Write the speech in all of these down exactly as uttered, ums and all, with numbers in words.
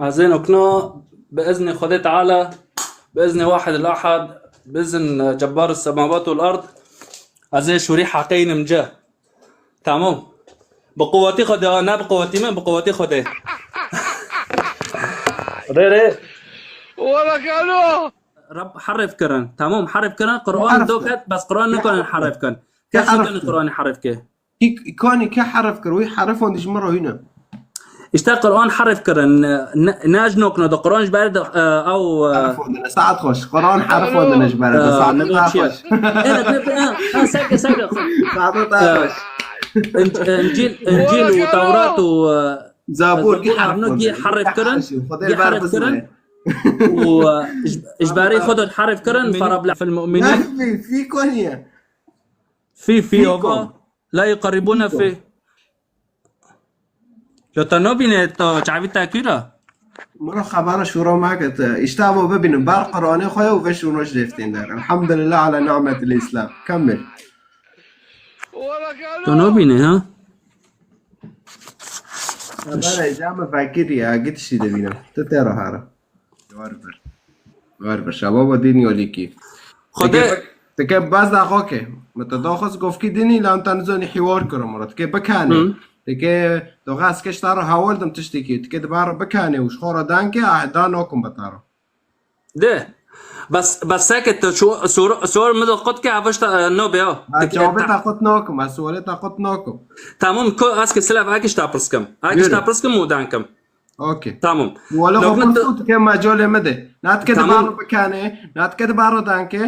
Ez ê nokna bi iznê Xwedê Teala, bi iznê Wahid el Ahad, bi izn Cebbar semawat û ard, ez ê şûrî heqeynim ce. Tamam. Bi quwetî Xwedê, ha, ne bi quwetî min, bi quwetî Xwedê. Rê rê. Wala kalo. Rab herif kirin. Tamam, herif kirin. Quran do ket, bes Quran nikarin herif kin. Kes nikarin Quran herif ke. Î-, îkanî ke herif kir, wî herifan dî ji min re hîne. Îşte Quran herif kirin, ne, ne ji nokna de Quran ji ber de, e, ew, e, herifan dine, saet xweş. Quran herifan dine ji ber de, e, saet ne xweş. Ene, ne, ne, ha, seke, seke. Saet xweş. Înc-, Încîl, Încîl û Tewrat û, e, Zabûr, gî herifan dine. Gî herif kirin, gî herif kirin. Û, e, ji, ji berî xwe de herif kirin, farabla fil mu'minin. Fî, fî koniye. Fî, fî, ova. La yuqerribûne fî. Lo te nabîne, to çavî te kûr e? Miro xebera şûro meke te. Îşte avo bibînin. Bar Qur'anê xwe ye û vê şûno ji lêftên der. Elhamdülillah ala nimetil Îslam. Kemil. To nabîne, ha? Xebera îca min vekirî ya, gitişî dibînim. Tu tê re here. Wer bir. Wer bir. Şebaba dîn yolîkî. Xwedê. Tike baz da xo ke. Me te da xwest govkî dînî lan te nizanî hiwar kiro mira. Tike bikanê. Hı. Tike doxa ez ke ji te re hewal dim tiştekî. Tike dibar bikanê û ji xo re danke, ah, da nokum be te re. De. Bas, bas seket te şu sor, sor mi de qut ke avaş ta, e, no be o. Ha, cevabê te qut nokum, ez sualê te qut nokum. Tamam, ko ez ke silav akiş ta pirskim. Akiş ta pirskim û dankim. Okey. Tamam. Wala xwe pirs û dike mecalê me de. Natike dibaro bikane, natike dibaro danke.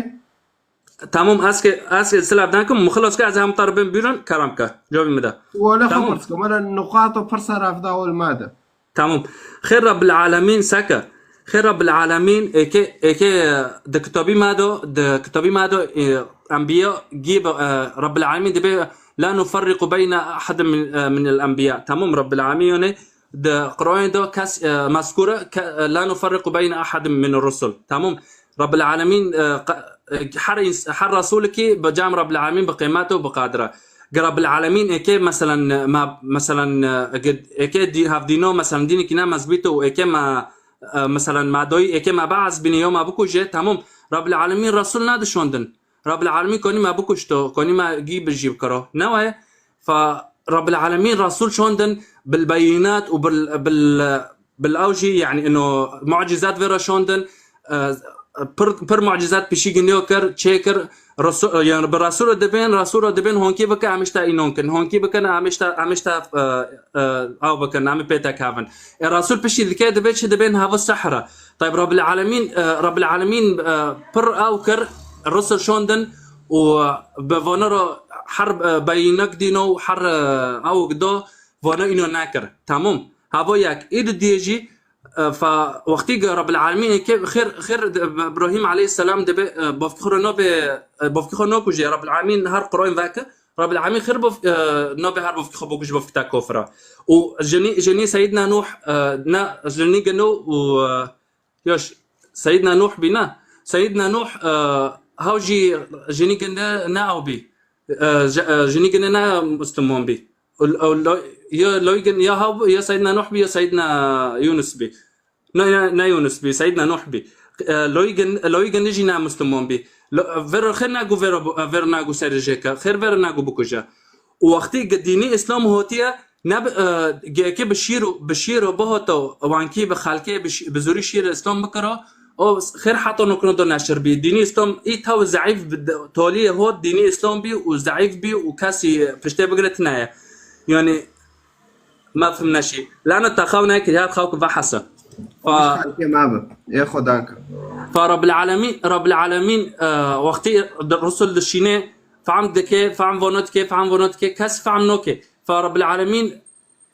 Tamam, ez ke, ez ke silav dankim, mu xilas ke ez hem tarifin bîrin, karam ke. Cevabê me de. Wala xwe pirs ke, mala nuqato pirsa rafda ol me de. Tamam. Xêr Rabbil Alemîn seke. Xêr Rabbil Alemîn êkê, êkê, e, di kitabî me de, di kitabî me de, e, enbiya gî bi, e, Rabbil Alemîn dibe la nuferriqu beyne ahadin min, e, min el enbiya. Tamam, Rabbil Alemîn yani Di Qur'anê de kes, e, mezkûr e, ke, e, la nuferriqu beyne ahadin min rusul. Tamam. Rabbil Alemîn, e, qa-, e, her ins-, her resulekî bi cem Rabbil Alemîn bi qîmet û bi qadir e. Ge Rabbil Alemîn êkê, meselen, e, ma, meselen, e, ge-, êkê dî-, hevdîno, meselen, dînekî ne mezbût û êkê ma, e, meselen, ma doyî, êkê ma be'es bîne yo ma bikuje, tamam. Rabbil Alemîn resul nadişondin. Rabbil Alemîn konî me bikuşto, konî me gî bi jî bikiro. Ne wayê? Fa Rabbil Alemîn Resul şondin bil beyînat û bil, bil, bil ew jî, yani, ino mucizat vê re şondin, e, pir, pir mucizat pişî gindiyo kir, çê kir, Resul, yani, bi Resul dibên, Resul dibên honkî bike, em işte înon kin, honkî bikin, em işte, em işte, e, e, ew bikin, em pê tekevin. E, Resul pişî dike, dibe çi dibên hevi sehre. Tayyib, Rabbil Alemîn, e, Rabbil Alemîn, e, pir ew kir, Rusul şondin û bi vana re her, e, beyinek dîno û her, e, ew do vana îno nekir. Tamam. Hava yek. Î di diye jî, e, fa wextî ge Rabbil Alemîn ke xêr, xêr de, Ibrahîm aleyhisselam dibe, e, bavkî xwe nabe, e, bavkî xwe nakuje. Rabbil Alemîn her Qur'an veke. Rabbil Alemîn xêr bov-, e, nabe her bovkî xwe bikuj bovkî te kofir e. Û jinî, jinî Seyyidina Nuh, e, ne, jinî gino û, e, yoş, Seyyidina Nuh bî ne. Seyyidina Nuh, e, haw jî jinî ginde ne ew bî. E, ji-, e, jinî ginde ne Müslüman bî. Û, û lo-, ya loy gin, ya haw, ya Seyyidina Nuh bî, ya Seyyidina Yunus bî. Ne, ne, ne Yunus bî, Seyyidina Nuh bî. E, loy gin-, loy gindi jî ne Müslüman bî. Lo-, ver xêr nagu, ver, ver nagu serê jê ke. Xêr ver nagu bikuje. Û wextî ge dînî Îslam hotiye, ne bi, e, geke bi şîr û, bi şîr û bihoto wankî bi xelkê bi şî-, bi zûrî şîr Îslam bikiro, o xêr heta nokno do neşir bî. Dînî Îslam î taw zeîf bi de-, toliyê hot dînî Îslam bî û zeîf bî û kesî piştê bigire tinaye. Yani, Mefhum neşî. Lano te xew nekir, her xew ki vehese. Fa xelkê me bi. Ê Xudan ki. Fa Rabbil Alemîn, Rabbil Alemîn, e, wextî di Rusul dişîne, fehm dike, fehm vono dike, fehm vono dike, kes fehm noke. Fa Rabbil Alemîn,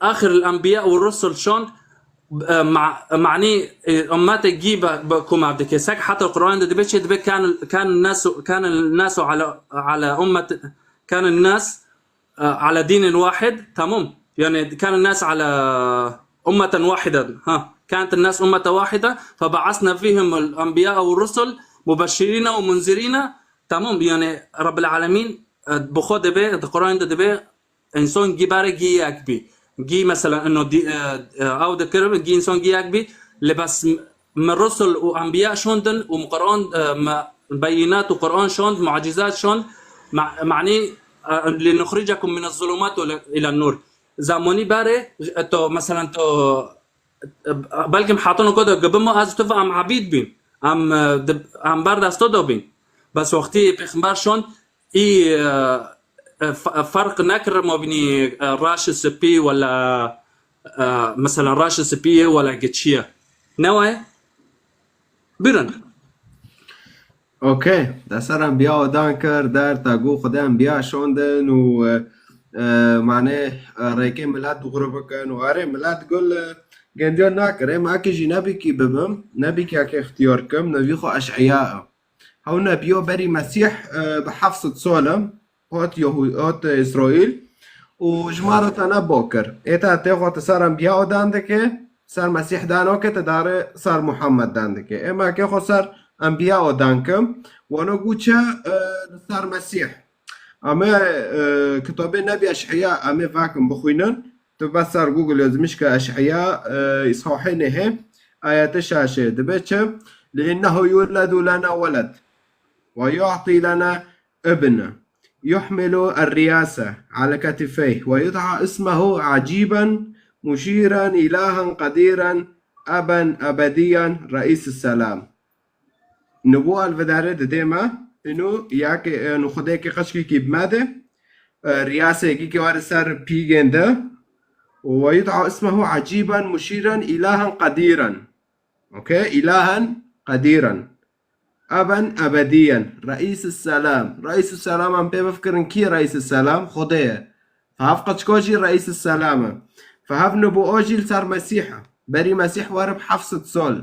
axir el enbiya û rusul şon, e, ma-, manî, e, ummete gî be, be kuma dike. Sek heta Qur'an de dibe çi dibe kan, kan nasu, kan nasu ala, ala ummet, kan nas, e, ala dînin wahid, tamam. Yani, kan nas ala ummeten wahide, ha. Kanet nas ummete wahide, fe ba'asna fihim el enbiya ve rusul, mubeşşirine ve munzirine, tamam. Yani, Rabbil Alemîn, e, bi xwe dibe, di Qur'an de dibe, însan gî bare gî yek bî. Gî, mesela, ino dî-, e, e, ew dikir, gî însan gî yek bî, Lê bes m-, min rusul û enbiya şondin û min Quran, e, min beyînat û Quran şond, mucîzat şond, ma-, manî, e, "Li nuxricekum mine zulumatu ile nur." Zamonî berê, e, to, meselen to, e, belkim hatino ku de gibimo ez tu ve em ebîd bîn. Em, e, di, em ber dest to de bîn. Bes wextî pêxember şond, î, e, e, f-, e, ferq nekir ma bînî, e, reş spî wala, e, meselen reş spî ye wala geçî ye. Ne waye? Birin. Okey. Te ser enbiya odan kir, der te got Xwedê enbiya şondin û, e, e, mane, e, rêkê milet dixwir bikin û erê milet gul, e, gendiya nakir. Ê me eke jî nebîkî bibim, nebîkî eke ixtiyar kim, nevî xwe eş'iya im. Hew nebiyo berî Mesîh, e, bi heft sed sal im, hot Yehû-, hot Îsraîl û ji me re te ne bo kir. Ê te tê xwe tu ser enbiya odan dike, ser Mesîh dan oke, te dare ser Muhammed dan dike. Ê me ke xwe ser enbiya odan kim, wano gu çi, e, li ser Mesîh. Em ê, e, kitabê Nebî Eş'iya em ê vekin bixwînin. Tu bes ser Google yazmış ki Eş'iya, e, îshahê nehê, ayetê şaşê. Dibe çi? "Li innehu yuledu lena weled. Ve yu'ti lena ibn. Yuhmilu er-riyase ala ketifeyh. Ve yud'a ismehu aciben, muşiren, ilahen qadiren, eben ebediyen, reis selam." Nubûa li vê derê didê me, inu ya ke, inu Xwedê ke qeçkekî bi me de, e, riyaseyekî ke were ser pîgên de, û "Ve yud'a ismehu aciben muşîren ilahen qedîren." Okey? İlahen qedîren. Eben ebediyen. Reîs selam. Reîs selam em pê bifikirin kî Reîs selam? Xwedê ye. Fe hev qeçko jî Reîs selam e. Fe hev nubûo jî li ser Mesîh e. Berî Mesîh were bi heft sed sal.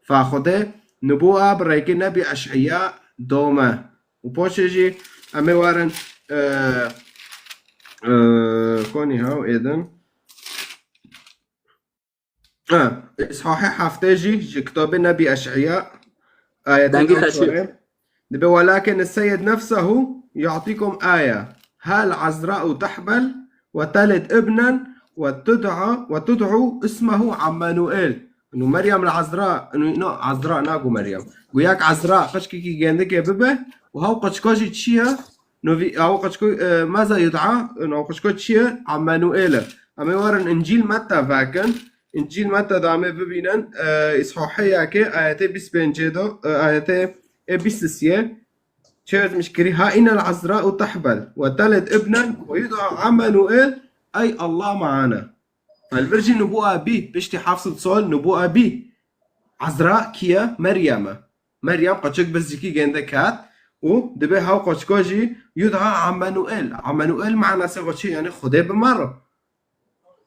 Fa Xwedê nubûa bi rêkê Nebî Eş'iya dome. Û poşê jî em ê werin, e, e, konî hew êdin. Ha, îshahê heftê jî ji kitabê Nebî Eş'iya ayetê Dengê dewçarê. Dibe, "Welakin Seyyid nefsehu yu'tikum aya. Hal Azra'u tahbel ve telid ibnen ve tud'a, ve tud'u ismehu Ammanuel." Inu Meryem li Azra, inu, no, Azra nago Meryem. Gu yak Azra, qeçkekî gendikê bibe, û haw qeçka jî çi ye? No vî, haw qeçko, e, maza yud'a, inu haw qeçko çi ye? Ammanuel e. Em ê werin Încîl Metta vekin. Încîl Metta da em ê bibînin, e, îshahê yekê, ayetê bîst pêncê do, e, ayetê, e, bîst siyê. Çi yazmiş kirî? "Ha inel Azra'u tahbel ve telid ibnen ve yud'a Ammanuel, ey Allah ma'ana." Li vir jî nubûa bî, piştî heft sed sal nubûa bî. Azra kî ye? Meryem e. Meryem qeçik bi zikî gênde ket û dibe hew qeçika jî yud'a Ammanuel. Ammanuel manasê xwe çi? Yanî Xwedê bi me re.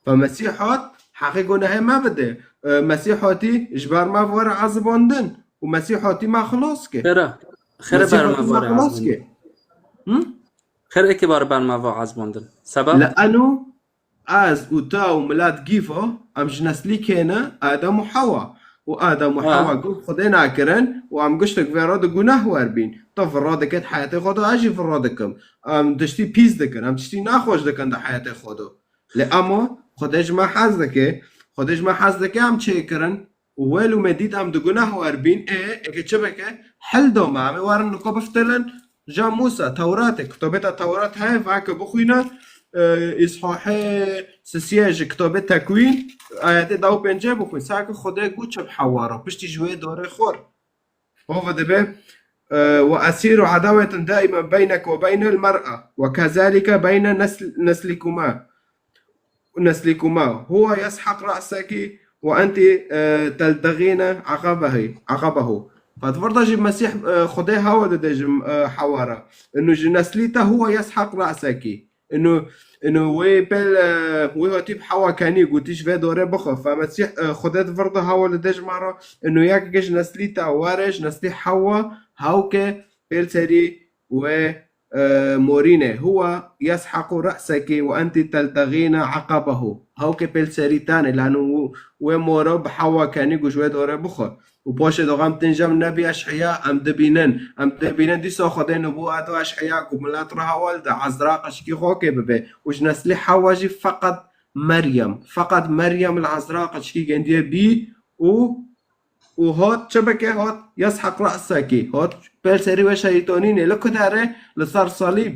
Ve Mesîh hat, heqê gunehê me bide. E, Mesîh hatî ji ber me were ezibandin û Mesîh hatî me xilas kir. Xêre, xêre Mesîh ber me hatî me were xilas ezibandin. Kir. Hı? Xêr eke bar ber me va ezibandin. Sebeb? Li eno ez û te û milet gîva em ji neslî kê ne Adem û Hewa. Û Adem û Ha. Hewa got Xwedê nakirin û em giştek vê re di guneh wer bîn. Te vira diket heyetê xwe de, ez jî vira dikim. Em tiştî pîs dikin, em tiştî naxweş dikin di heyetê xwe de. Lê ema Xwedê ji me hez dike. Xwedê ji me hez dike, em çêkirin. Û wel û me dît em di guneh wer bîn, ê, eke çi bike? Hil da me. Em ê werin niko biftilin ja Mûsa, Tewratê. Kitabê te Tewrat heye, vake bixwîne, e, îshahê sisiyê ji kitabê Tekwîn, ayetê da û pêncê bixwîn. Sake Xwedê got çi bi Hewa re, piştî ji wê dorê xor. Hova dibe, e, "Ve esiru adaweten daimen beynek ve beynel mer'a ve kezalike beyne nesl-, neslikuma. Neslikuma. Huve yeshak ra'seki ve enti, e, teltegine akabehi, akabehu." Fat virda jî Mesîh, e, Xwedê hawa dide ji, e, Hewa re. Inu ji neslî te huve yeshak ra'seki. Inu, inu wê pel, e, wê hatî bi Hewa kenî gotî ji vê dorê bixwe. Fe Mesîh, e, Xwedê di virda hawa li dej me re. Inu yek ji neslî te were, ji neslî Hewa, hawke pêl serî wê, e, morîne. Huwa yeshequ re'seki ve enti teltegîne eqabehu. Hawke pêl serî tane, lanu wê moro bi Hewa kenî gu ji wê dorê bixwe. Û poşê doxan tin jem Nebî Eş'iya em dibînin. Em dibînin dîsa Xwedê nubûeta Eş'iya ku milet re hewl de Ezra qeçkî xokê bibe. Û ji neslî Hewa jî feqet Meryem. Feqet Meryem li Ezra qeçkî gendiye bî û û hot çi bike, hot yeshek re'sekî, hot pêl serî wê şeytanînê li ku derê, li ser salîb,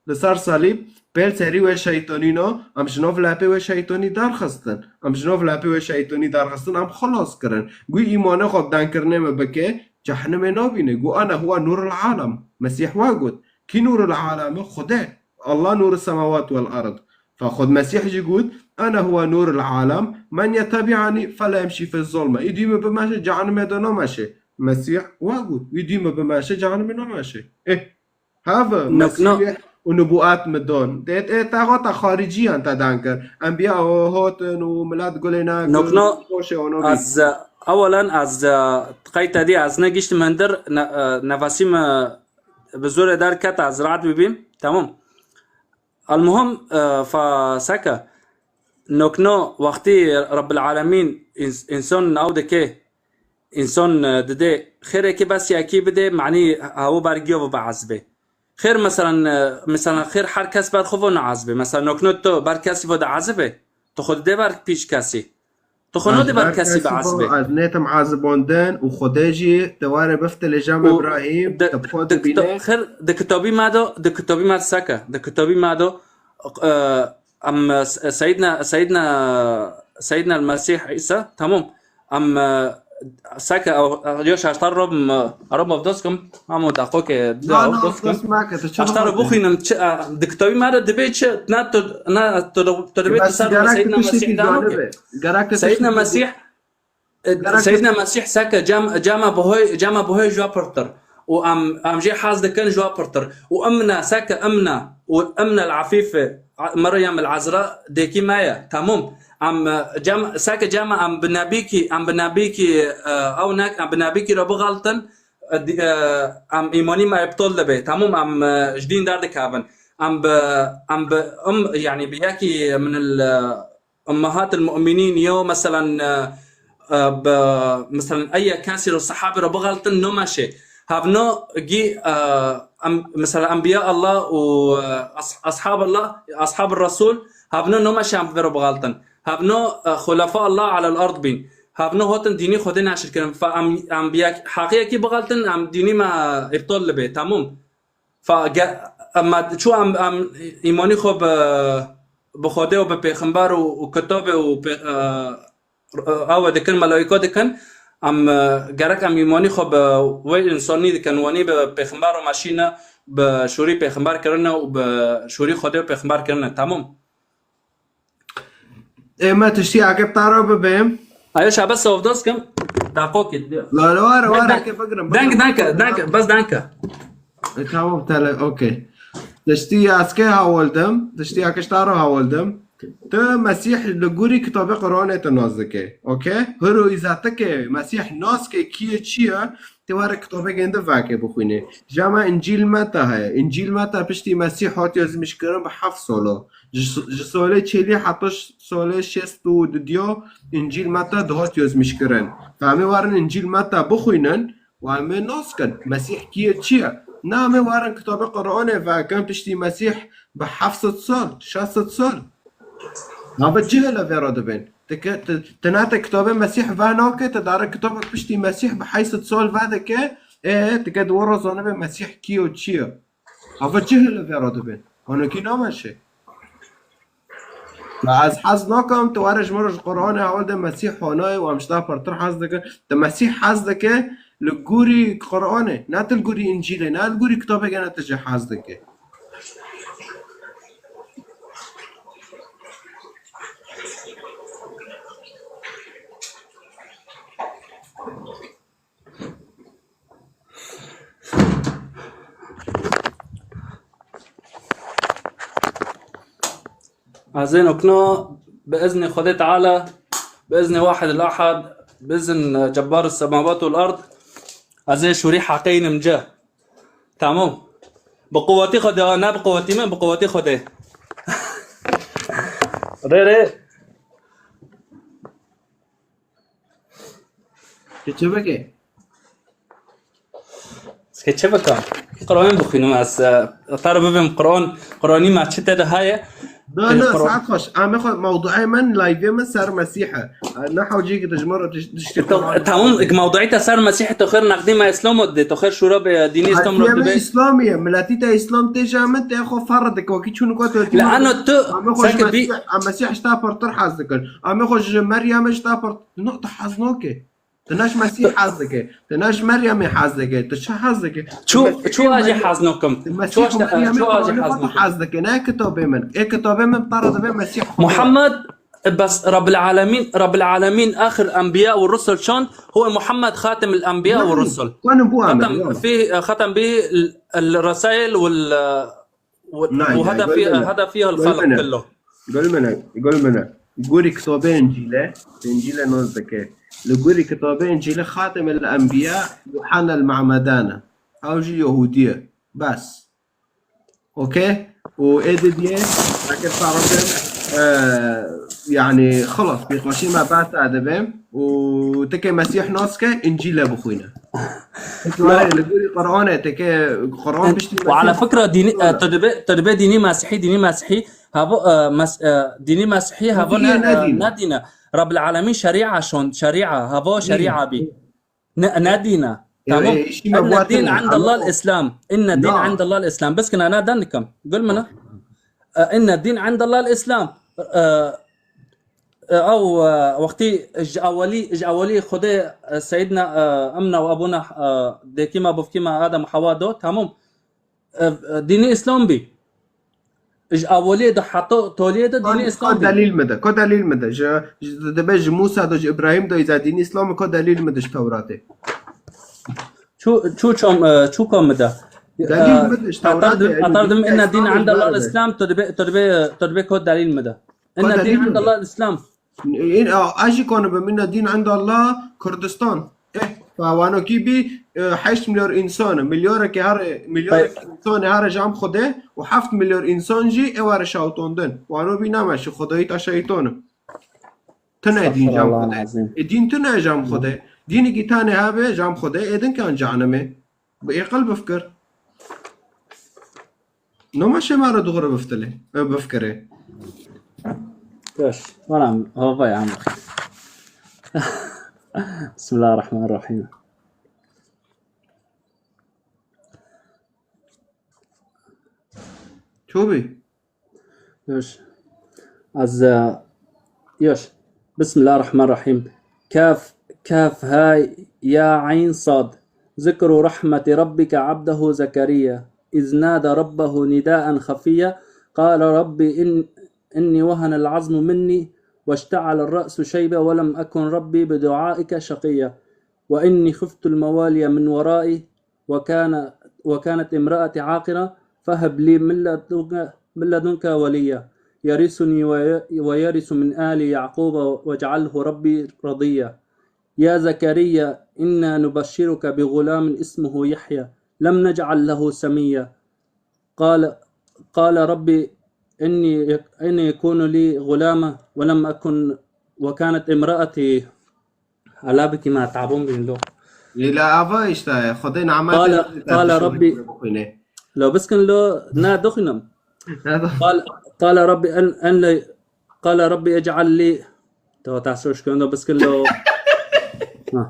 li ser salîb pêl serî wê şeytanîna, em ji nav lepê wê şeytanî derxistin, em ji nav lepê wê şeytanî derxistin, em xilas kirin. Gu îmanê xwe bi denkirinê me bike, cehenimê nabîne. Gu ana huwa nûrul alem. Mesîh wa got. Kî nûrul alem e? Xwedê. Allah nûrus semawat wel erd. Fa xwed Mesîh jî got, "Ene huwa nûrul alem, men yetebi'enî fela yemşî fî zulme." Îdî min bimeşe, cehenimê de nameşe. Mesîh wa got, "Îdî min bimeşe, cehenimê nameşe." Eh, heve, Mesîh û nubuat mi don. Dê, dê, te hota xariciyan te dan kir. Enbiya ho-, hotin û milet gulê ne, Nokno, hoşê ono bî. Ez, e, ewelen ez, e, qey te dî ez negiştim hindir, ne, e, nefesî mi bi zorê derket, ez rahat bibîm. Tamam. Elmuhim, e, fa seke, nokno wextî Rabbil Alemîn ins-, însan nav dike, însan, e, dide, xêrekî bes yekî bide, manî hewo bergiyo ve biezbe. Xêr, meselan, e, meselan, xêr her kes ber xwe ve naezbe. Meselan, nokno to ber kesî ve diezbe. Tu xwe dide ber pîç kesî. Tu xwe nade ber kesî biezbê. Ez nêtim ezibandin û Xwedê jî te were bifte li cem Îbrahîm, te bi xwe dibîne. Xir, di kitabî me de, di kitabî me seke, di kitabî me de, e, em, e, Seydna, Seydna, Seydna el-Mesîh Îsa, tamam. Em, e, seke, ew, ew, yo şaştar ro, em, e, ro mevdos kim, amo daqo ke, Na, na, dostum. Dostum, ma ke, tu çi Aşta ro bixwînim, çi, a, di kitabî me re dibê çi, na tu, na tu, tu dibê tu ser Seydna Mesîh dano ke. Seydna Mesîh, e, Seydna Mesîh seke cem, cema bihoy, cema bihoy jwa pirtir. Û em, em jê hez dikin jwa pirtir. Û emna seke emna, û emna el-Afîfe, a, Meryem el-Ezra, dêkî me ye. Tamam. Em, e, cem, seke cema em bi nebîkî, em bi nebîkî, e, ew nek, em bi nebîkî re bixeltin, e, di-, e, em îmanî me îptal dibe. Tamam, em, e, ji dîn derdikevin. Em bi, em bi, em, yanî bi yekî min el, e, ummehat el mu'minîn yo, meselen, e, e, bi, meselen, eye kesî ro, sehabî ro bixeltin, no meşe. Hevno gî, e, em, mesela, enbiya Allah û, e, as-, ashab Allah, ashab Resul, hevno no meşe em bi vê ro bixeltin. Hevno, e, xulefa Allah alel ard bîn. Hevno hotin dînî Xwedê neşir kirin. Fa em, em bi yek, heqiyekî bixeltin, em dînî me îptal dibe. Tamam. Fa ge-, em, çû em, em îmanî xwe bi, bi Xwedê û bi pêxember û, û kitabê û pê-, e, e, ew dikin, melaîka dikin. Em, e, gerek em îmanî xwe bi wê însanî dikin, wanî bi pêxember û meşîne, bi şûrî pêxember kirine û bi şûrî Xwedê û pêxember kirine. Tamam. Ê me tiştî eke tara bibêm. Ayo şabe sovdos kim. Daqo ki. La, la, ware, ware, ke bigrim, bigrim. Danke, danke, danke, bas danke. E, tamam, tele, okey. Tiştî eke hawildim, tiştî eke tara hawildim. Tu Mesîh li gorî kitabê Qur'anê tu nas dike. Okey? Hiro îzatike, Mesîh nas ke kî ye, çi ye, tu were kitabê gende vake bixwîne. Jama Încîl Meta heye. Încîl Meta piştî Mesîh hat yazmîşkirin bi heft sala. Ji, ji salê çelî heta ş-, salê şêst û didiya Încîl Meta dihat yazmîşkirin. Fa em ê werin Încîl Meta bixwînin û em ê nas kin. Mesîh kî ye, çi ye? Na, em ê werin kitabê Qur'anê vekin, piştî Mesîh bi heft sed sal, şeş sed sal. Nava cihil e vê re dibên. Ti ke-, ti, ti ne te kitabê Mesîh venake, ti dare kitabek piştî Mesîh bi heyt sed sal vedike, ê, ti ke di we re zanibe Mesîh kî ye û çi ye. Ava cihil li vê re dibin. Honokî nameşe. Ve ez hez nakim, tu were ji min re ji Qur'anê hewl de Mesîh honayê û em ji te pirtir hez dikin. Tu Mesîh hez dike li gorî Qur'anê, ne tu li gorî Încîlê, ne li gorî kitabeke ne tu jê hez dike. Ez ê nokno bi iznê Xwedê Teala, bi iznê Wahid el Ahad, bi izn Cebbar el Semawat û el Ard, ez ê şûrî heqê înim ci. Tamam. Bi quwetî Xwedê, ne bi quwetî min, bi quwetî Xwedê. Rê rê. Keçebeke. Keçebeka. Qur'an bixwînim ez, e, te re bibêm Qur'an, Qur'anî me çi te de heye. Na, na, saet xweş. Amê xwe, mewduê min, liveê min ser Mesîh e. Ne hewcî ki dijmar tiştî. Tamam, mewduê te ser Mesîh, tu xêr nexdî me Îslam dê, tu xêr şûra be dînî Îslam re dibe. Îslamî ye. Miletî te Îslam tê ji min tê xwe ferr dike. Wekî çûn ku tu. Le ano tu, amê xwe ji Mesîh, Mesîh ji te pirtir hez dikin. Amê xwe ji Meryem ji te pirtir. No, tu hez nake. Tu ne ji Mesîh hez dike. Tu ne ji Meryemê hez dike. Tu çi hez dike? Çu, çu ajê hez nakim. Çu ajê hez nakim. Hez dike. Ne kitabê min. Ê kitabê min tara dibe Mesîh Xwedê. Muhammed, bes Rabbil Alemîn, Rabbil Alemîn axir enbiya û rusul çand, huwe Muhammed xatim el enbiya û rusul. Xatim fî, xatim bî el resail û el Nayê, وهذا في، gul mine. هذا فيها الخلق كله. Gul mine, gul mine. Gorî kitabê Încîle, Încîle nas dike. Li gorî kitabê Încîle Xatim el Enbiya Yuhanna el Ma'medana. Ew jî Yehûdî ye. Bes. Okey? Û ê didiyê, eger saxibim, e, yani, xilas, pêxweşî me behsa dibe û tikê Mesîh nas ke, Încîle bixwîne. Li gorî Qur'anê teke Qur'an piştî. Ve ala fikra dînî, e, tu dibe, tu dibe dînî Mesîhî, dînî Mesîhî, havo, e, mes-, e, dînî Mesîhî, havo ne, ne, e, dîn e. Ne dîn e. Rabbil Alemîn şerîa şon, şerîa, havo şerîa bî. Ne, ne dîn e. Tamam. Inna din indallah el-Islam. Inna din indallah el-Islam. Bes kina na dan dikim. Gul mina. E, inna din indallah el-Islam. E, e, ew, e, wextî ji ewelî, ji ewelî Xwedê, e, Seyyidina, e, emna û ebûna, e, dêkî me, bûvkî me Adem û Hewa do, tamam. E, e, dînî Îslam bî. Ji eweliyê de heta toliyê de dînî Îslam bî. Ko delîl min de, ko delîl min de. Ji, ji, dibe ji Mûsa de, ji Îbrahîm de, îza dînî Îslam ko delîl min de ji Tewratê. Çû, çû çam, e, çû ka min de. Delîl min de ji Tewratê. Atar dim, inna din indallah el-Islam, tu dibe, tu dibe, tu dibe ko delîl min de. Inna din indallah el-Islam. Ê, a, ez jî kanibim, inna din indallah Kurdistan. Eh, fa wano kî bî, e, heşt milyar însan e. Milyarekê here, milyarekê însanê here ji em Xwedê û heft milyar însan jî ê were şewitandin. Wano bî name, ji Xwedayî ta şeytan e. Tune din ji em Xwedê. Ê, din tune ji em Xwedê. Dînekî tane hebe ji em Xwedê, ê din ke an cehennemê. Bi êqil bifikir. Noma şema re dixure biftilê, e, bifkirê. Baş, bana hava ya. Bismillahirrahmanirrahim. Çobi. Yoş. Az, e, yoş. بسم الله الرحمن الرحيم. كاف، كاف، هاء، يا، عين، صاد. ذكر رحمة ربك عبده زكريا إذ نادى ربه نداء خفيا. قال رب إن، إني وهن العظم مني واشتعل الرأس شيبا ولم أكن رب بدعائك شقيا. وإني خفت الموالي من ورائي وكان، وكانت امرأتي عاقرا فهب لي من لدنك، من لدنك وليا يرثني وي-، ويرث من آل يعقوب واجعله ربي رضيا. يا زكريا إنا نبشرك بغلام اسمه يحيى لم نجعل له سميا. قال، قال رب إني، إني يكون لي غلام ولم أكن وكانت امرأتي Ala bikî me tabûn bîn lo. Lê la ava işte, Xwedê name. Qala, qala Rabbi. Lo biskin lo, na dixwînim. Qal-, qala Rabbi en, en le, qala Rabbi ec'al li. To tahsil şkön do biskin lo. Ha.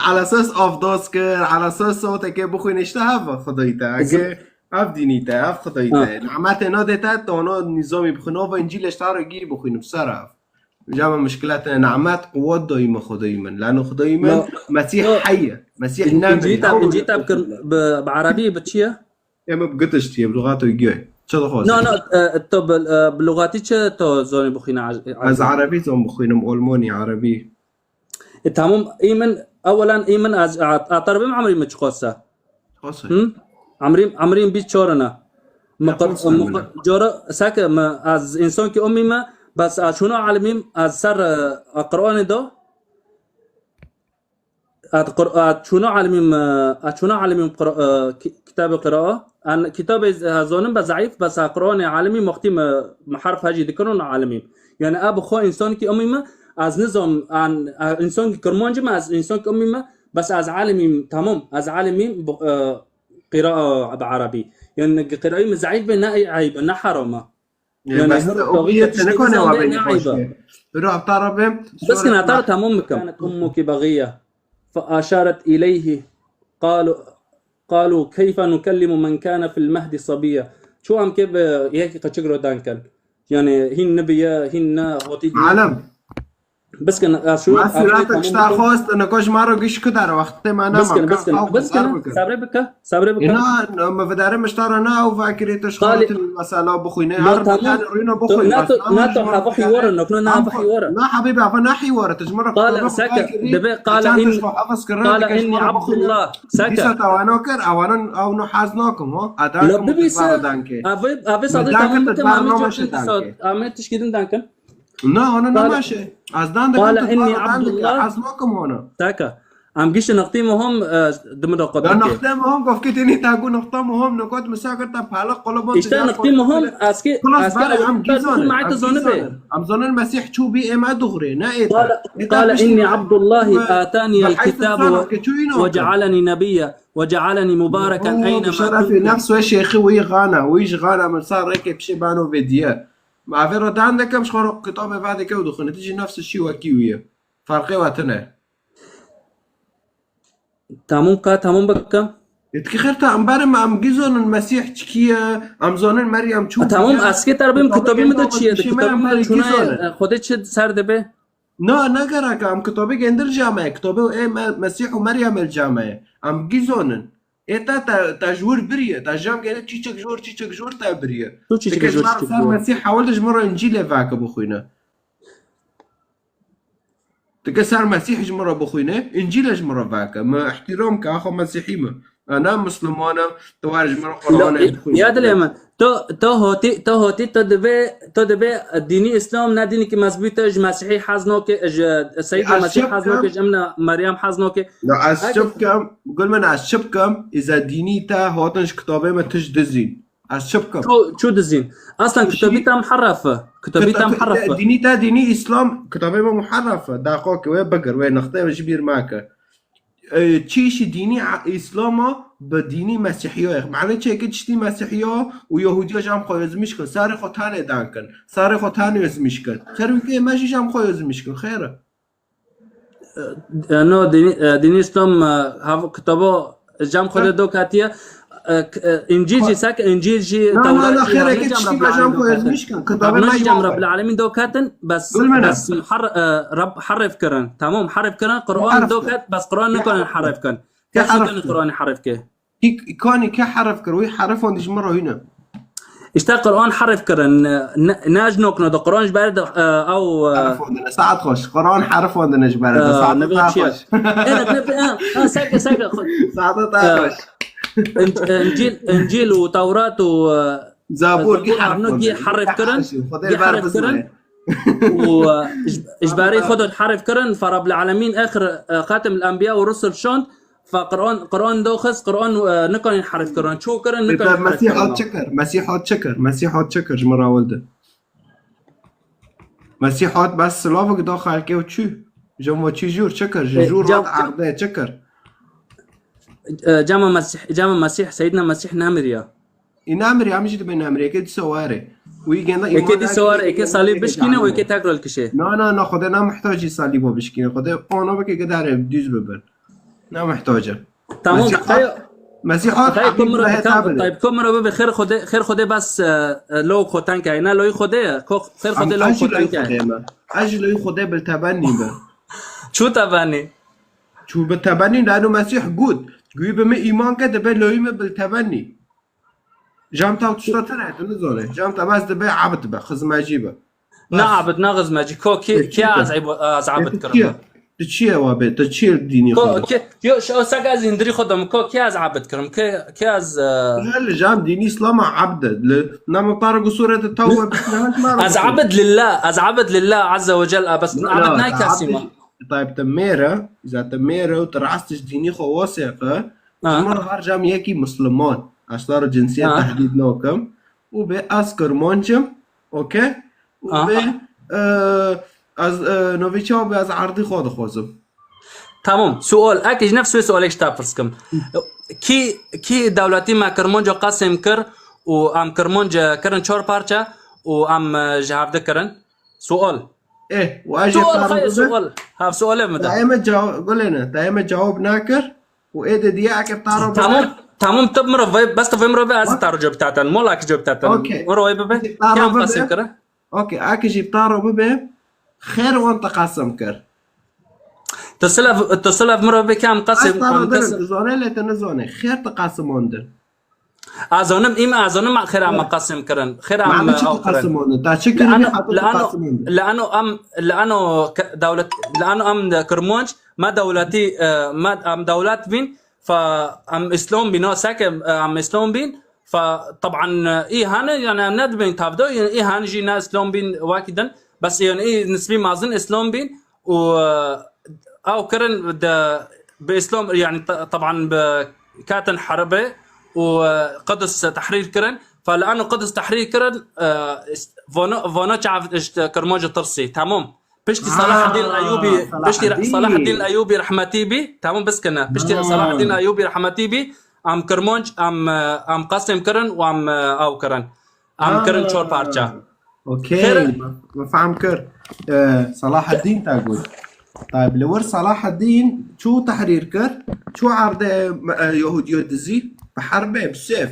Ala ses avdos kir, ala ses sotekê bixwîn işte hava Xwedayî te. Eke ev dînî te, ev Xwedayî te. Nametê nadê te, to no nîzamî bixwîn, ava Încîl işte ro gî bixwîn, bi ser ev. Cama mişkilat e, nimet, quwet doyî min, Xwedayî min. Lano Xwedayî min, Mesîh hey e. Mesîh ne. Încî te, încî te bikir bi, bi erebî, bi çi ye? Ê min bi gitiş tiye, bi luxat û giyoy. Çi dixwazî? No, no, e, to bi, e, bi luxatî çi to zonî bixwîne? Ez erebî zon bixwînim, olmonî, erebî. E, tamam, î min, ewelan î min ez, a, a terbim emrî min çiqas e? Qasay. Hı? Emrîm, emrîm bîst çar ine. Min qir-, min qir-, cara seke min, ez însankî umî me, bes ez çûna elimîm, ez ser, e, Qur'anê de, ez Qur-, ez çûna elimîm, e, ez çûna elimîm Qur-, e, ki-, kitabê qira. En kitabê, e, zonim be zeîf, bes ez Qur'anê elimîm, wextî me, me herf hecî dikirin elimîm. Yani ez bi xwe însankî umî me, ez nizam, en, e, însankî kirmancî me, ez însankî umî me, Bes ez alimîm, tamam, ez alimîm, bu, e, qira, e, bi erebî. Yani qirayî min zeîf be, ne eyb e, ne heram e. Yani, her tawî te tişkî dizan de ne eyb e. Biro heta Rabbê. Bes kin heta tamam bikim. كانت أمك بغية فأشارت إليه. قالوا قالوا كيف نكلم من كان في المهد صبيا. Çu em ke bi yekî qeçik ro dan kin. Yani hîn nibiye, hîn ne hotî diye. Alem. Bes kin, e, şu Ma sîratek işte xwest, ne ko ji ma re giş kudar, wextê me ne Bes kin, bes kin, bes kin, sabre bike, sabre bike. Ina, me vedare miştara na ew vekirê te ji xwe re mesela bixwîne. Her tamam. Rûno bixwîne. Na to, na to hava hiwara, no, no, na hava hiwara. Na habîbe, hava na hiwara, tu ji me re qala, seke, debe, qala in, qala inni Abdullah, seke. Dîsa tawano kir, ewanan ew no hez nakim, ho? Ata la bibîse, ave, ave sade tamam bikim, ame tişkî din dan kin. Na, hona nemaşe. Ez dan dikim, qala inni Abdullah. Ez nakim hona. Taka. Em gişt niqtî muhim, e, di min de qut dike. Niqtê muhim, gofkê tênî ta ku niqta muhim, nikot misakir ta pala qolobon. İşte niqtî muhim, eski, eski em gîzon, em gîzon. Em zonin Mesîh çû bî ême duxrê, ne êta. Qala inni Abdullahi atani el kitab ve cealeni nebiyya ve cealeni mubareken eyne ma kuntu. Şerefê nefs ve şêxi wî xana, wî ji xana min sar rêkê pişê bano vê diye. Ma vê re dan dikim, ji xwe re kitabê vedike û dixwîne. Tu jî nefs şî wekî wî ye. Ferqê we tune. Tamam ka, tamam bike. Yê dikî xêr te em berin me, em gîzonin Mesîh çikî ye, em zonin Meryem çû bûye. Tamam, ez kê te re bim, kitabî min de çi ye, di kitabî min de çûna ye, Xwedê çi ser dibe? Na, ne gerek e, em kitabê gendir came ye, kitabê ê me, Mesîh û Meryem el came ye. Em gîzonin. Ê te, te, te ji wir biriye. Te jam gene çîçek jor, çîçek jor te biriye. Tu çîçek jor, çîçek jor. Ser Mesîh hewil de ji min re Încîlê veke bixwîne. Dike ser Mesîh ji min re bixwîne, Încîlê ji min re veke. Me îhtîram ke, axo Mesîhî me. Ana Misliman e, tu war ji min re Quranê bixwîne. Ya dilê min. To, to hotî, to hotî, to divê, to divê dînî Îslam ne dînekî mezbût e, ji Mesîhî hez nake, ji Seyyidê Mesîh hez nake, ji Emna Meryem hez nake. Ya ez çi bikim? Gul min, ez çi bikim? Îza dînî te hatin ji kitabê me tişt dizîn. Ez çi bikim? Çu, çu dizîn? Aslan kitabî te muharref e. Kitabî te muharref e. Dînî te dînî Îslam, kitabê me muharref e. Daqa ke wê bigir, wê nixtê wê ji bîr make. E, çi îşî dînî a-, Îslama bi dînî Mesîhiya ye? Mane çi, yekê tiştî Mesîhiya û Yehûdiya ji em xwe yozmîş kir. Sarê xwe tanê dan kin. Sarê xwe tanê yozmîş kir. Xêr wî kê me jî ji em xwe yozmîş kir. Xêr e. E, no, dînî, e, dînî Îslam, e, hev kitabo ji em xwe de do ketiye. E, k-, e, Încîl jî sek, Încîl jî Tewrat jî hemî ji em Rebbil Alemîn do ketin. Bes, bes muhar-, e, Reb-, herif kirin. Tamam, herif kirin, Quran do ket, bes Quran nikarin herif kirin. Kes nikarin Quran herif ke. Î-, îkanî ke herif kir, wî herifan dijmin re hîne. Îşte Quran herif kirin, ne, ne ji nokna de Quran ji ber de, e, ew, e, herifan dine, saet xweş. Quran herifan dine ji ber de, e, saet xweş. Ê, ne, ne, e, e, seke, seke, xwe-, saet te xweş. Înc-, Încîl, Încîl û Tewrat û, e, Zabûr, Zabûr, gî herif kirin, gî herif kirin. Û, e, ji, ji berê xwe de herif kirin, fe Rabbil Alemîn exir, e, Xatim el Enbiya û Rusul şand, fe Quran, Quran do xist, Quran, e, nikarin herif kirin. Ço kirin, nikarin herif kirin. Mesîh hat çi kir? Mesîh hat çi kir? Mesîh hat çi kir? Ji min re wil de. Mesîh hat bes silavek da xelkê û çû. Ji wan çi jûr çi kir? Ji jûr hat erdê çi kir? E, cama Mesîh, cama Mesîh, Seyyidina Mesîh nemiriya. Î nemiriya, em jî dibê nemiriya, yekê dîsa were. Wî genda îman. Yekê dîsa were, yekê salîb bişkîne û yekê tekrar kişê. Na, na, na, Xwedê ne muhtacî salîbo bişkîne. Xwedê ana bike ke dare dûz bibin. Ne muhtac e. Tamam, Mesîh hat, Mesîh hat, Tayyip Komura, Tayyip Komura bibe, xêr Xwedê, xêr Xwedê bes, e, e, lo xwe teng kay. Ne loyî Xwedê ye. Ko xêr Xwedê lo xwe teng kay. Ez jî loyî Xwedê bil tebennî be. Çû tebennî? Çû bi tebennî, lano Mesîh got, wî bi min îman ke dibe loyî min bil tebennî. Jam taw tişta tune, tu nizane. Jam taw bes dibe abd be, xizmecî be. Ne abd, ne xizmecî. Ko kê, kê ez eb-, ez abd kirim? Tu çi ye wa be? Tu çi ye dînî xwe? Ko kê, yo, ş-, o sek ez îndirî xwe dom. Ko kê ez abd kirim? Kê, kê ez, e, ne, li jam dînî Îslam abd e. Li, ne min ta re gu sûrete tewbe bikine, ne ma re. Ez abd lillah, ez abd lillah azze ve cel, bes abd ne kesî ma. Tayyip te mêr e, îza te mêr e û tu rast ji dînî xwe wasêqe, ji min re her cam yekî Misliman. Ez te re cinsiyet tehdîd nakim. Û bê ez Kirmanc im, okey? Û bê, e, ez, e, novê çawa bê ez erdî xwe dixwazim. Tamam. Sual. Ek ji nefs wê sualek ji te pirs kim. Kî, kî dewletî me Kirmanca qesêm kir û em Kirmanc kirin çar parçe û em, e, ji hev dikirin. Sual. Ê, wa jî Sual, xeyr, sual. Hev sualê min de. Dayê me cewab, gulê ne. Dayê me cewab nakir. Û ê de diye eke taro bibe. Tamam, tamam, tu mirov vê, bes tu vê mirov vê, ez taro cewab taten. Mola ki cewab taten. Okey. Mirov vê bibe. Ki em qasim kire. Okey, eke jî taro bibe. Xêr wan te qasim kir. Tu silav, tu silav mirov vê ki em qasim. Ez taro dirim, tu zane lê te nizane. Xêr te qasim ondin. Azonim, îm azonim xêra me qasim kirin. Xêra me ew kirin. Qasim ondin. Ta çi kirin? Leano, leano, leano em, leano dewlet, leano em de Kirmanc, me dewletî, e, me em dewlet bîn, fa em Îslam bîn, o seke, e, em Îslam bîn, fa taban, e, î hane, yani em nedibin tavdo, yani î hane jî ne Îslam bîn wekî din, bes yani î nisbî mazin Îslam bîn, û, e, ew kirin de bi Îslam, yani, te-, teban bi ketin herbê û, e, Qudus tehrîr kirin. Fa li eno Qudus tehrîr kirin, e, ist-, vano, vano çav işte Kirmanc tirsî. Tamam. Piştî Salahaddin Eyûbî, piştî Salahaddin Eyûbî rehmetî bî. Tamam, biskine. Piştî Salahaddin Eyûbî rehmetî bî. Em Kirmanc, em, e, em qesêm kirin û em, e, ew kirin. Em kirin çor parça. Okey, me fehm kir. E, Salahaddin ta got. Tabi li wir Salahaddin çû tehrîr kir, çû erdê, e, Yahûdiyo dizî, bi herbê, bi sêf.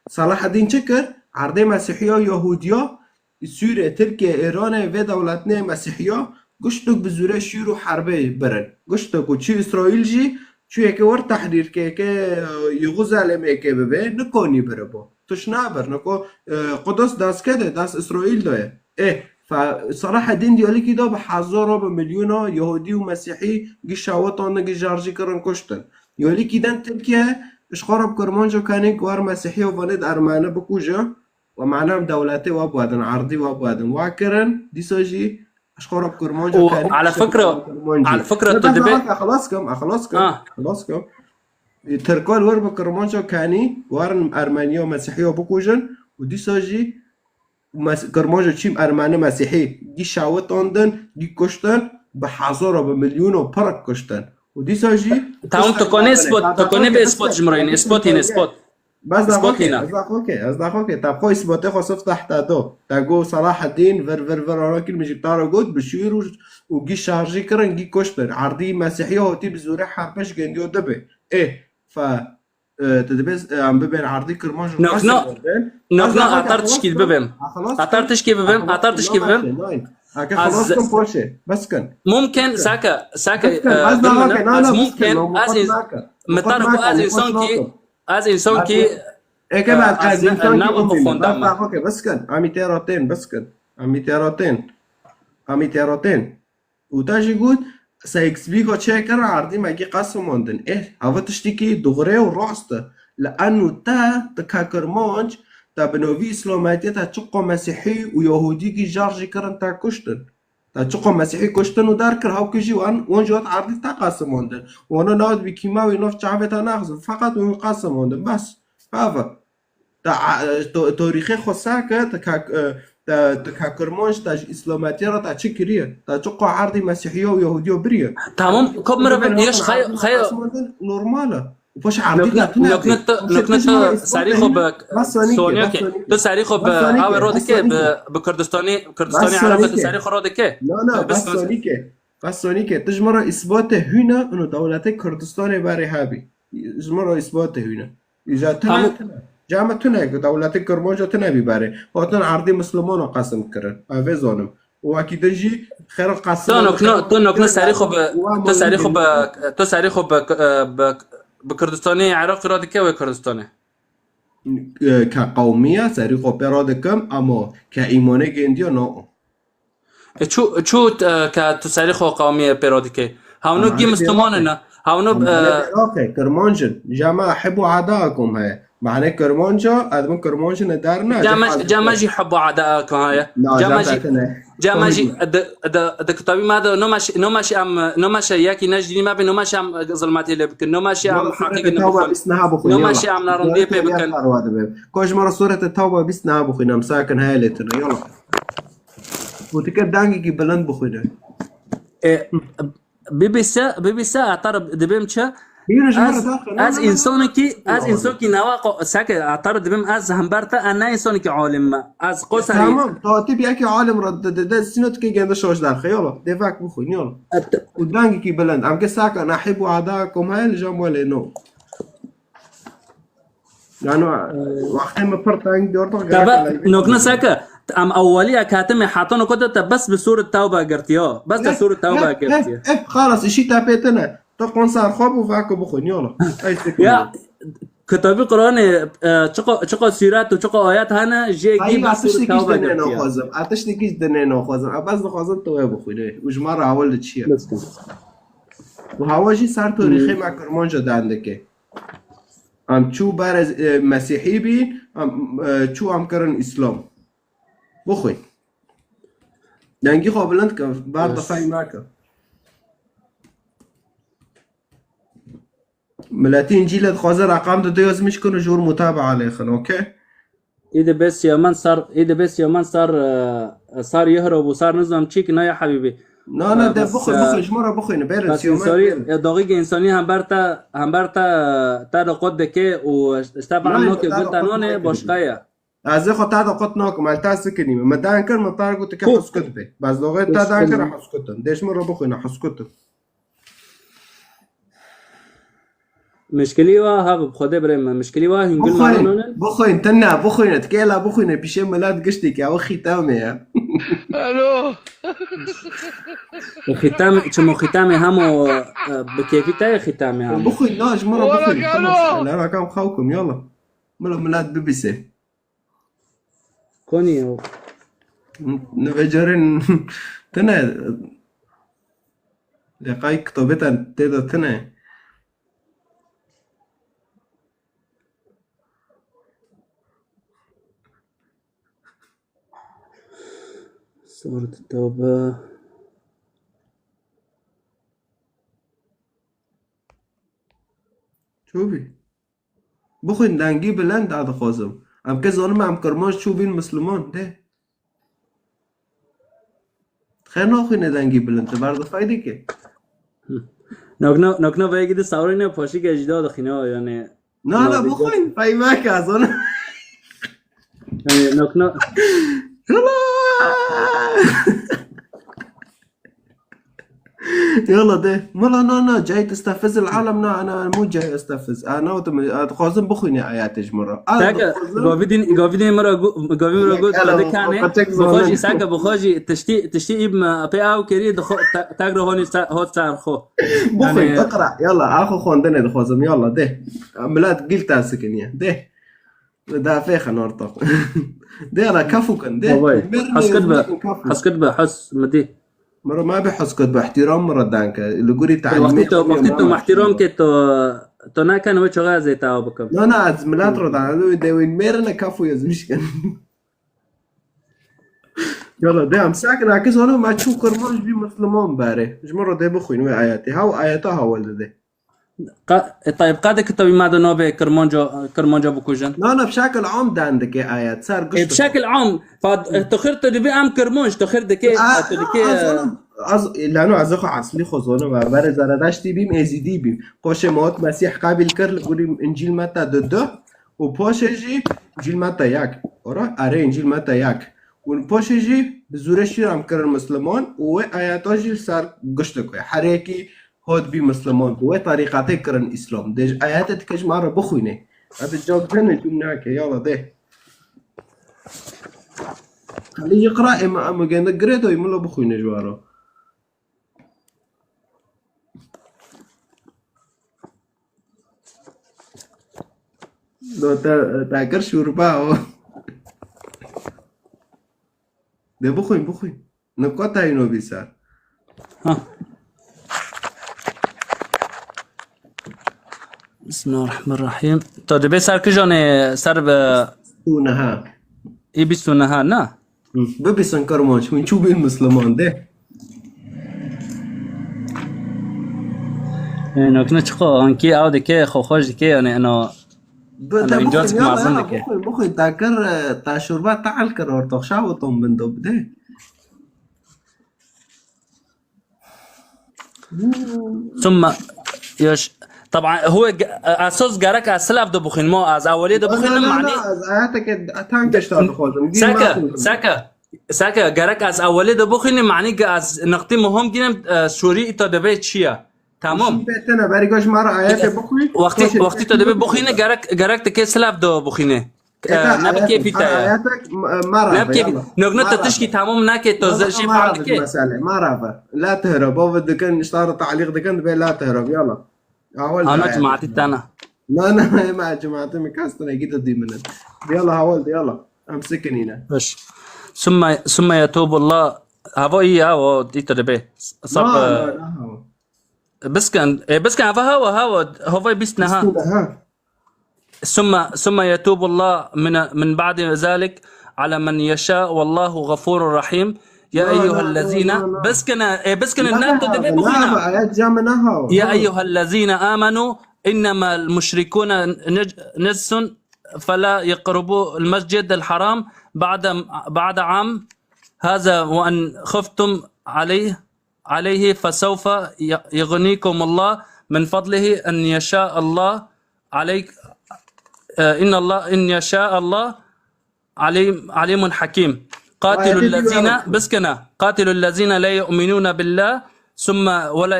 Salahaddin çi kir? Erdê Mesîhiya û Yahûdiya, Sûrê, Tirkiye, Îranê, vê dewletnê Mesîhiya, guştuk bi zûrê şûr û herbê birin. Guştuk û çû Îsraîl jî, çû yeke wir tehrîr ke, yeke, e, Yêrûzalemê ke bibe, nikonî biribo. Tuş nabir, niko, e, Qudus dest ke de, dest Îsraîl de ye. Ê, fa, Salahaddin diyalekî de bi hezara, bi milyona Yahûdî û Mesîhî gî şewitandin, gî şarjî kirin, kuştin. Diyalekî den Tirkiye, ji xwe re bi Kirmanco kenê, ku war Mesîhî û vanê di Ermeni bikuje, we mane em dewletê we biwedin, erdî we biwedin. Wa kirin, dîsa jî ji xwe re bi Kirmanco kenê, ala fikra, ala fikra tu dibê. Xelas kim, xelas kim, xelas kim. Tirkan wir bi Kirmanco kenî, warin Ermeniya Mesîhiya bikujin û dîsa jî Mes-, Kirmanco çîm Ermeni Mesîhî gî şewitandin, gî kuştin, bi hezara, bi milyona pirik kuştin. Û dîsa jî Tamam, tu konê spot, tu konê bê spot ji min re yîne, spot yîne, spot. Bes da xwe ke, ez da xwe ke, ez da xwe ke. Ta xwe îsbatê xwe sif tahta do. Ta got Salahaddin, vir, vir, vir, ara kir, min jî tara got, bi şûr û, û gî şarjî kirin, gî kuştin. Erdî Mesîhiya hotî bi zûrê herpê ji gendiyo dibe. Ê, fa, e, tu dibê, e, em bibên erdî Kirmanc û Nokno, nokno, atar tişkî bibim. Atar tişkî bibim, atar tişkî bibim. Ake xelas kim poşê, bes kin. Mumkin, sake, sake, e, ez mumkin, ez, min tar ku ez însan kî, Ez însan kî, Eke ben ez, ez însan kî umî me. Bes daxo ke, bes kin. Amî tê ratên, bes kin. Amî tê ratên. Amî tê ratên. Û te jî got, Sykes-Picot çêkir, erdî me gî qesimandin. Eh, hava tiştekî dixure û rast e. Li eno te, ti ke Kirmanc, te bi novî Îslametiyê te çiqo Mesîhî û Yahûdî gî jar jî kirin te kuştin. Te çiqo Mesîhî kuştin û derkir, hewkî jî wan, wan jî hat erdî te qesimandin. Wana newt bi kîmawî nav çavê te naxizin. Feqet wan qesimandin. Bes. Hava. Te, e, to-, torîxê xwe sake, te ka, e, te, te ka Kirmanc, te ji Îslametiya re te çi kiriye? Te çiqo erdî Mesîhiya û Yahûdiya biriye? Tamam, kop mirov yeş xey-, xey-, qesimandin normal e. Û paşê erdî de tune nokne tu, nokne tu serî xwe bi Soniye ke. Tu serî xwe bi awe ro dike, bi, bi Kurdistanê, Kurdistanê Ereb tu serî xwe ro dike. Na, na, bes Soniye ke. Bes Soniye ke. Tu ji min re îsbatê hûne, ino dewletê Kurdistanê berê hebî. Ji min re îsbatê hûne. Îja tune, tune. Came tune, dewletê Kirmanco tune bî berê. Hatin erdî Mislimano qesim kirin. Ev ê zanim. Û wekî din jî xêr qesim. Tu nokno, tu nokno serî xwe bi, tu serî xwe bi, tu serî xwe bi, bi, bi Kurdistanê Iraqê re dike wê Kurdistanê. Ke qewmiye serî xwe pê re dikim, ama ke îmanê gendiya na. E, çû, çû, e, ke tu serî xwe qewmiye pê re dike. Hewno gî Misliman ne. Hewno, e, Iraqê, Kirmanc in. Cama hib û adaakum heye. Mane Kirmanca, ez min Kirmanc ne der ne. Cama, cama jî hib û adaakum heye. Cama jî, cama jî, de, de, de kitabî me de, noma şi, noma şi em, noma şi yekî ne ji dînî me be, noma şi em, e, zilmetê lê bikin. Noma şi em heqîqî ne bixwin. Noma şi em narindiyê pê bikin. Ko ji me re Sûrete Tewba bîst niha bixwîne, em sakin heye lê tune. Yola. Gotikê dengekî bilind bixwîne. E, bibîse, bibîse, heta re dibêm çi? Bîr ji min re Ez, daxil, na, ez na, na, na, însanekî, na, ez na, însanekî newa qo-, seke atar dibim, ez hember te, ez ne însanekî alim me. Ez qo serî Tamam, tatî bir yekî alim re de, de, de, sîno dike gende şoş derxe, yola. Dê vak bixwîn, yola. Et- Û dengekî bilind. Em ke saka nehîb û adakum heye li jan welê no. Yani, wextê me pir teng diyar da Te gerek ve, nokna seke, em ewweliya katime heta nokta te bes bi sûret tewbe girtiya. Bes te Hep, sûret tewbe hep, hep, girtiya. hep, xalas, işî te pê tine. Tu qon ser xwe bû, vako bixwin, yola. Ey, Ya, sekiniye. Kitabî Qur'anê, e, çiqa, çiqa sûret û çiqa ayet hene, jê Hayır, gî bes sûret tewbe girtiya. Atiştekî dinê naxwazim. Atiştekî dinê naxwazim. Ez bes dixwazim tu wê bixwînî. Û ji me re ewil li çi ye? Lütfen. Û hewa jî ser tarîxê me Kirmanca dendike. Em çû berê, e, Mesîhî bî, em, e, çû em kirin Îslam. Bixwîn. Dengî xwe bilind ke, ber Yes. dixey nake. Miletî Încîlê dixwaze reqam de yazmiş kin û jor mutabaa lêxin, okey? Îdî bê Siyaman sar, îdî bê Siyaman sar, e, sar yehro bû, sar nizam çîk, na ya hebîbî. Na, na, E, de bes, bixwe, e, bixwe, ji me re bixwîne, bêrin bes Siyaman, însanî, bêrin. e, dawî ke însanî hember te, hember te, te de qot dike û işte Na, feham nake, te de gunta qot nane, nake. Başka ye. Ez ê xwe te de qut nakim, ez te sikinîme. Me dan kir, me per got, tu ke Xwe- heskut be. Bes doxê te dan kir, Heskut. heskutin. Dêş min re bixwîne, heskutin. Mişkilî wa, ha, bi Xwedê birê me. Mişkilî wa, hingul Bixwîn, maranone. bixwîn, tine, bixwîne. Tikê la bixwîne, pîşê milet giştî ke, ew xîtamê ye. Alo. Xîtam, çimo xîtamê hemo, e, bi kêfî te ye xîtamê hemo. Bixwîn, na, ji min re Wala bixwîn. Xelas, galo. Lera kam xew kim, yala. Mila milet bibîse. Konî ew. Nivêcarên tune. Lê qay kitobê te tê de tune. Suret Tewbe. Çû bî? Bixwîn, dengî bilind da dixwazim. Em ke zanim em Kirmanc çû bîn Misliman, de. Xêr naxwîne dengî bilind, tu berdixay dike. Nokna, nokna veyekî di sawrîne paşî ke jî da dixîne, yani. Na, na, Navê bixwîn, pey me ke, zanim. Yani, nokna. Hıla! Yala de. Mala na na, cayê testefizil alem na, ana mû cayê estefizil. Ana o tu, a, dixwazim bixwînî ayetê ji min re. A, Seke, dixwazim. Gavî din, gavî din min re gu-, gavî min re got, Yala, qede kane, o kaçak bixwe jî, zanim. Seke, bixwe jî, tiştî, tiştî îb me, pê ew kerî, dixwe, te-, tek re honî se-, hot ser xwe. Bixwîn, Yani, iqra. Yala, a xwe xwendinê dixwazim, yala, de. Milet gil te sikiniye, de. Dafê xenorto. Dê re kefû kin, dê. Babay, Mir heskit be, kefû. Heskit be, hes midî. Miro ma be heskit be, ihtiram miro danke. Li gurî Wextî talimê to, xwe wextî ma to var. Mehtiram ke to, to naken wê çaxa ez ê tawa bikim. Na, na, ez milet re dan, ez dê wîn mêrine kefû yazmiş kin. Yala, dê em sakin, akî zanim, ma çû Kirmanc bî Musliman berê. Ji min re dê bixwîn wê ayetê. Haw ayeta hawal dide. Qa-, e, tayeb, qade kitabî ma de nabê Kirmanca, Kirmanca bikujin. Na, na, bi şekil am dan dike ayet. Ser E, bi gişt şekil am, fa-, e, tu xir tu dibî em Kirmanc, tu xir dike, A, tu dike, a, e, zanim, az, lano ez xwe eslî xwe zanim, e, berê Zeredeştî bîm, Êzîdî bîm. Qoşê me hot Mesîh qebîl kir, li gurî Încîl Meta du du û paşê jî Încîl Meta yek. Ora, erê Încîl Meta yek. Û paşê jî bi zûrê şîr em kirin Misliman û wê ayeta jî li ser gişt dike. Her yekî hot bî Misliman, bi wê tarîqetê kirin Îslam. Dê ji ayetê dike ji me re bixwîne. Hadi cevap dene, cûm nake, yala dê. Xelî iqra, ema, ema gende girê doy, mila bixwîne ji waro. Do te, te kir şûrba o. De bixwîn, bixwîn. Nukatayî nobîsa. Ha. Bismillahirrahmanirrahim. To dibê ser kijanê ser bi Û niha. Ê bîst û neh, na? Hı. Bibîsin Kirmanc, hûn çû bîn Misliman de. Ê, nokne çiqo, ankî ew dike, xwe xweş dike, yani, eno, Bi, eno te inca bixwin, çik ya, mezin ya, dike. Bixwin, bixwin, te kir, e, te şurba te'el kir ortox, şav tom bin do bide. Sümme yaş, Taban, hû ge-, esas gerek ez silav de bixwînim, ez ewelê de bixwînim, manî. Ez ayeteke teng tişta dixwazim. Seke, seke, seke, gerek ez ewelê de bixwînim, manî ge ez niqtî muhim gînim, e, şûrî îta dibê çi ye? Tamam. Şî betene, berî gaş mara ayete bixwî. Wextî, wextî tu dibê bixwîne, gerek, gerek dikê silav de bixwîne. Ê, ne bi kêfî te ye. Ayete, ma, ma rave, ne bi kêfî. Nok ne te tişkî tamam nake, to jî fam dike. Mesele, ma rave. La tehrab, bavê dikin, îşte re ta'lîq dikin, dibê la tehrab, yala. Hawal. Ana cemaatî tana. Na, na, ma cemaatî mi kastine gî de dî min. Yala, hawal, yala. Em sikinîne. Baş. Sümme, sümme yetûbullah. Hava iyi ya, o dî te dibê. Sab, na, e, na, na, hava. Biskin, e, biskin, hava, hava, hava, hava bîst neha. Bîst neha. ثم، ثم يتوب الله من، من بعد ذلك على من يشاء، والله غفور رحيم. يا أيها الذين، بس كنا، إيه، بس كنا، نعم، تدبي بخينا. يا أيها الذين آمنوا إنما المشركون نج-، نجس فلا يقربوا المسجد الحرام بعد، بعد عام هذا، وإن خفتم عليه عليه فسوف ي-، يغنيكم الله من فضله إن يشاء الله عليك، آه، إن الله، إن يشاء الله عليم، عليم حكيم. قاتلوا الذين، بس كنا، قاتلوا الذين لا يؤمنون بالله ثم ولا،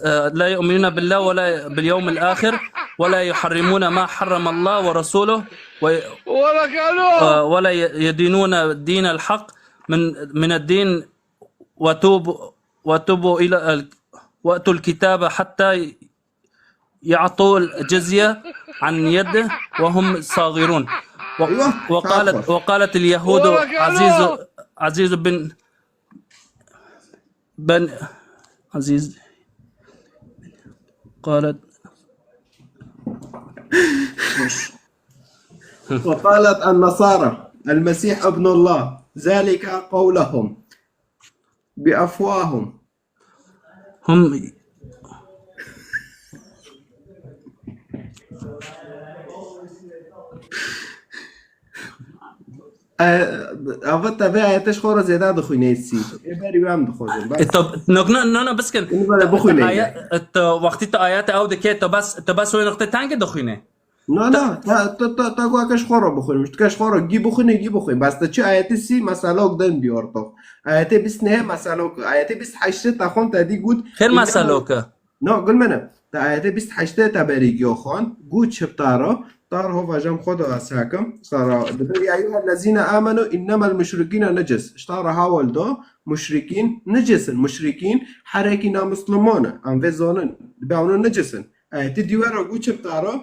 آه، لا يؤمنون بالله ولا باليوم الآخر ولا يحرمون ما حرم الله ورسوله و-، آه، ولا ي-، يدينون دين الحق من، من الدين وتوبوا، وتوبوا إلى ال-، وأتوا الكتاب حتى يعطوا الجزية عن يد وهم صاغرون. و-، وقالت، وقالت اليهود عزيز، عزيز بن، بن عزيز، قالت وقالت النصارى المسيح ابن الله، ذلك قولهم بأفواههم. هم. E, ava te vê ayetê ji xwe re zêde dixwîne sî. Ê berî wê em dixwazin. E, to, no, no, no, no, biskin. Ê, bixwîne. Aya-, e, to, wextî tu ayete ew dike, to bes, to bes wê nuqtê tengê dixwîne. Na, na, ta, ta, ta, ta got ke ji xwe re bixwînim. Ji tu ke ji xwe re gî bixwînî, gî bixwîn. Bes te çi ayetê sî meselok din dî ortox. Ayetê bîst nehê meselok. Ayetê bîst heştê te xwend te dî got. Xêr meselok e. Na, gul mene. Te ayetê bîst heştê te berî giyo xwend. Got çi bi ta re. Ta re hova jem xwe de ez hekim. Sara dibe, ya eyyuhellezîne amenu innemel muşrikîne necis. Ji ta re hawal da muşrikîn necis in. Muşrikîn herekî namusliman e. Em vê zanin. Dibe ew ne necis in. Ayetê dî we re got çi bi ta re.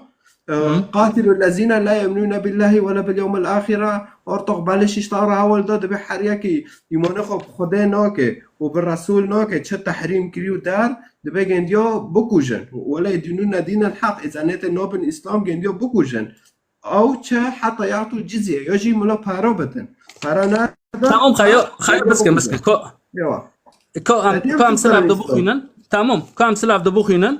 Hı. قاتلوا الذين لا يؤمنون بالله ولا باليوم الآخر. Ortox belê şîşta re hewil da dibe her yekî îmanê xwe bi Xwedê nake û bi Resûl nake, çi tehrîm kirî û der, dibe gendiya bikujin. ولا يدينون دين الحق. Ê zanetê nabin Îslam gendiya bikujin. Ew çi heta yatu cizye, ya jî mila para bidin. Para ne? Tamam, xeyo, xeyo, biskin, biskin. Ko, Yawa. Ko em, ko em silav de bixwînin. Tamam, ko em silav de bixwînin.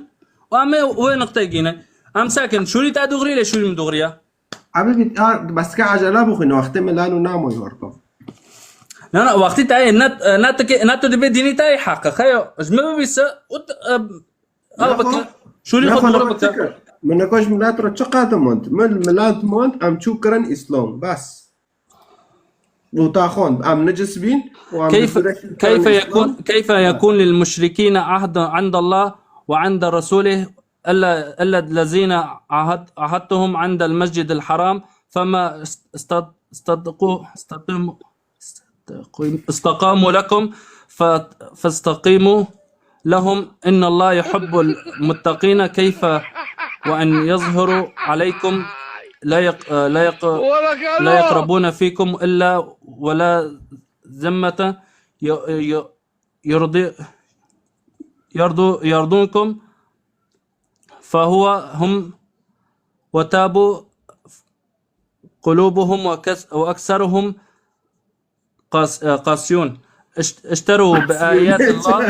Û em ê wê nuqteyê gînin. Em sekin, şûrî te dûxrî lê şûrî min dûxriya. Abi bit, ha, bes ke acele bixwîne, wextê min lalo namoy orto. Na, na, wextî te ye, ne, ne tu ke, ne tu dibê dînî te ye heqe. Xeyo, ji min bibîse, û t-, em, Ew bike. Şûrî xwe dûre bike. Min neka ji milet re çi qet mond? Min milet mond, em çû kirin Îslam. Bes. Û ta xwend, em necis bîn, û em كيف، bi kêfê xwe kirin Îslam. كيف يكون، كيف يكون للمشركين عهد عند الله وعند رسوله إلا، إلا الذين عهد، عهدتهم عند المسجد الحرام فما است-، است-، استقوا، استقيموا، استقيم-، استقاموا لكم ف-، فاستقيموا لهم إن الله يحب المتقين كيف وإن يظهروا عليكم لا يق-، لا يق-، لا يقربون فيكم إلا ولا ذمة ي-، ي-، يرضي-، يرضو-، يرضونكم فهو هم وتابوا قلوبهم وكس-، وأكثرهم قاس-، قاسيون. اشت-، اشتروا بآيات الله.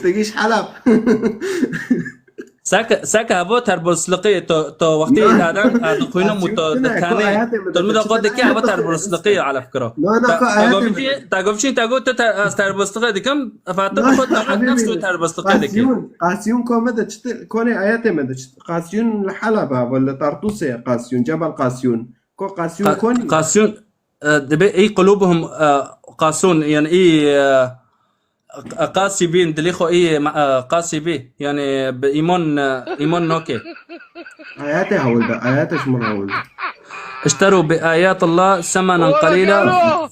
تجيش حلب. Seke, seke havo terbursluqî, to, to wextî Na. Adam, e, dixwînim û to Aslında, dikanî, ko ayetê min to de mi de çi xwe dikî havo terbursluqî alef kiro. Na, na, Ta, ko ta ayetê min govî, de. Ta govî, ta go tu te, ez terbursluqî dikim, fatim Na, xwe na, te habibî, nefs tu terbursluqî dikî. Qasiyun, Qasiyun ko me de çi te, konê ayetê min de çi te, Qasiyun li Heleba, wala Tartusê Qasiyun, Cebel Qasiyun. Ko Qasiyun Qa-, konî? Qasiyun, e, dibê ey qulubuhum, e, qasun, yani ey, e, Qasî bîn, dilê xwe î, e, qasî bî. Yani bi îman, e, îman nake. Ayetê hewil de, ayetê ji min re hewil de. اشتروا بآيات الله ثمنا قليلا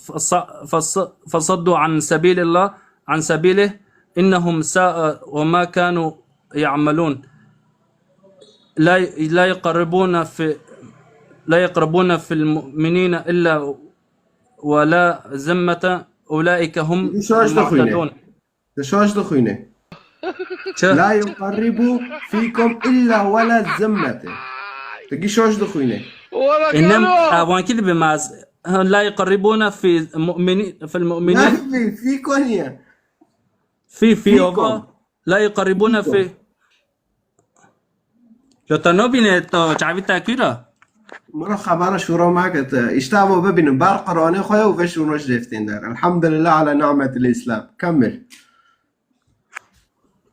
فص-، فص-، فصدوا عن سبيل الله، عن سبيله، إنهم ساء وما كانوا يعملون. لا، لا يقربون في، لا يقربون في المؤمنين إلا ولا ذمة أولئك هم Tu şaş dixwîne. المعتدون. Tu şaş dixwîne. Çi? La yuqerribu fîkum illa wela zimmete. Tu gî şaş dixwîne. Inem, a, wankî dibe maz. Ha, la yuqerribuna fi mu'mini-, fil mu'minin. Na, fî, fî koniye. Fî, fî, Fîkum. Ova. La yuqerribuna Fîkum. Fi. Lo te nobîne to çavî te kira? Miro xebera şûro meke te. Îşte avo bibînin. Bar Qur'anê xwe ye û vê şûro ji dêftên der. Elhamdülillah ala nimetil Îslam. Kamil.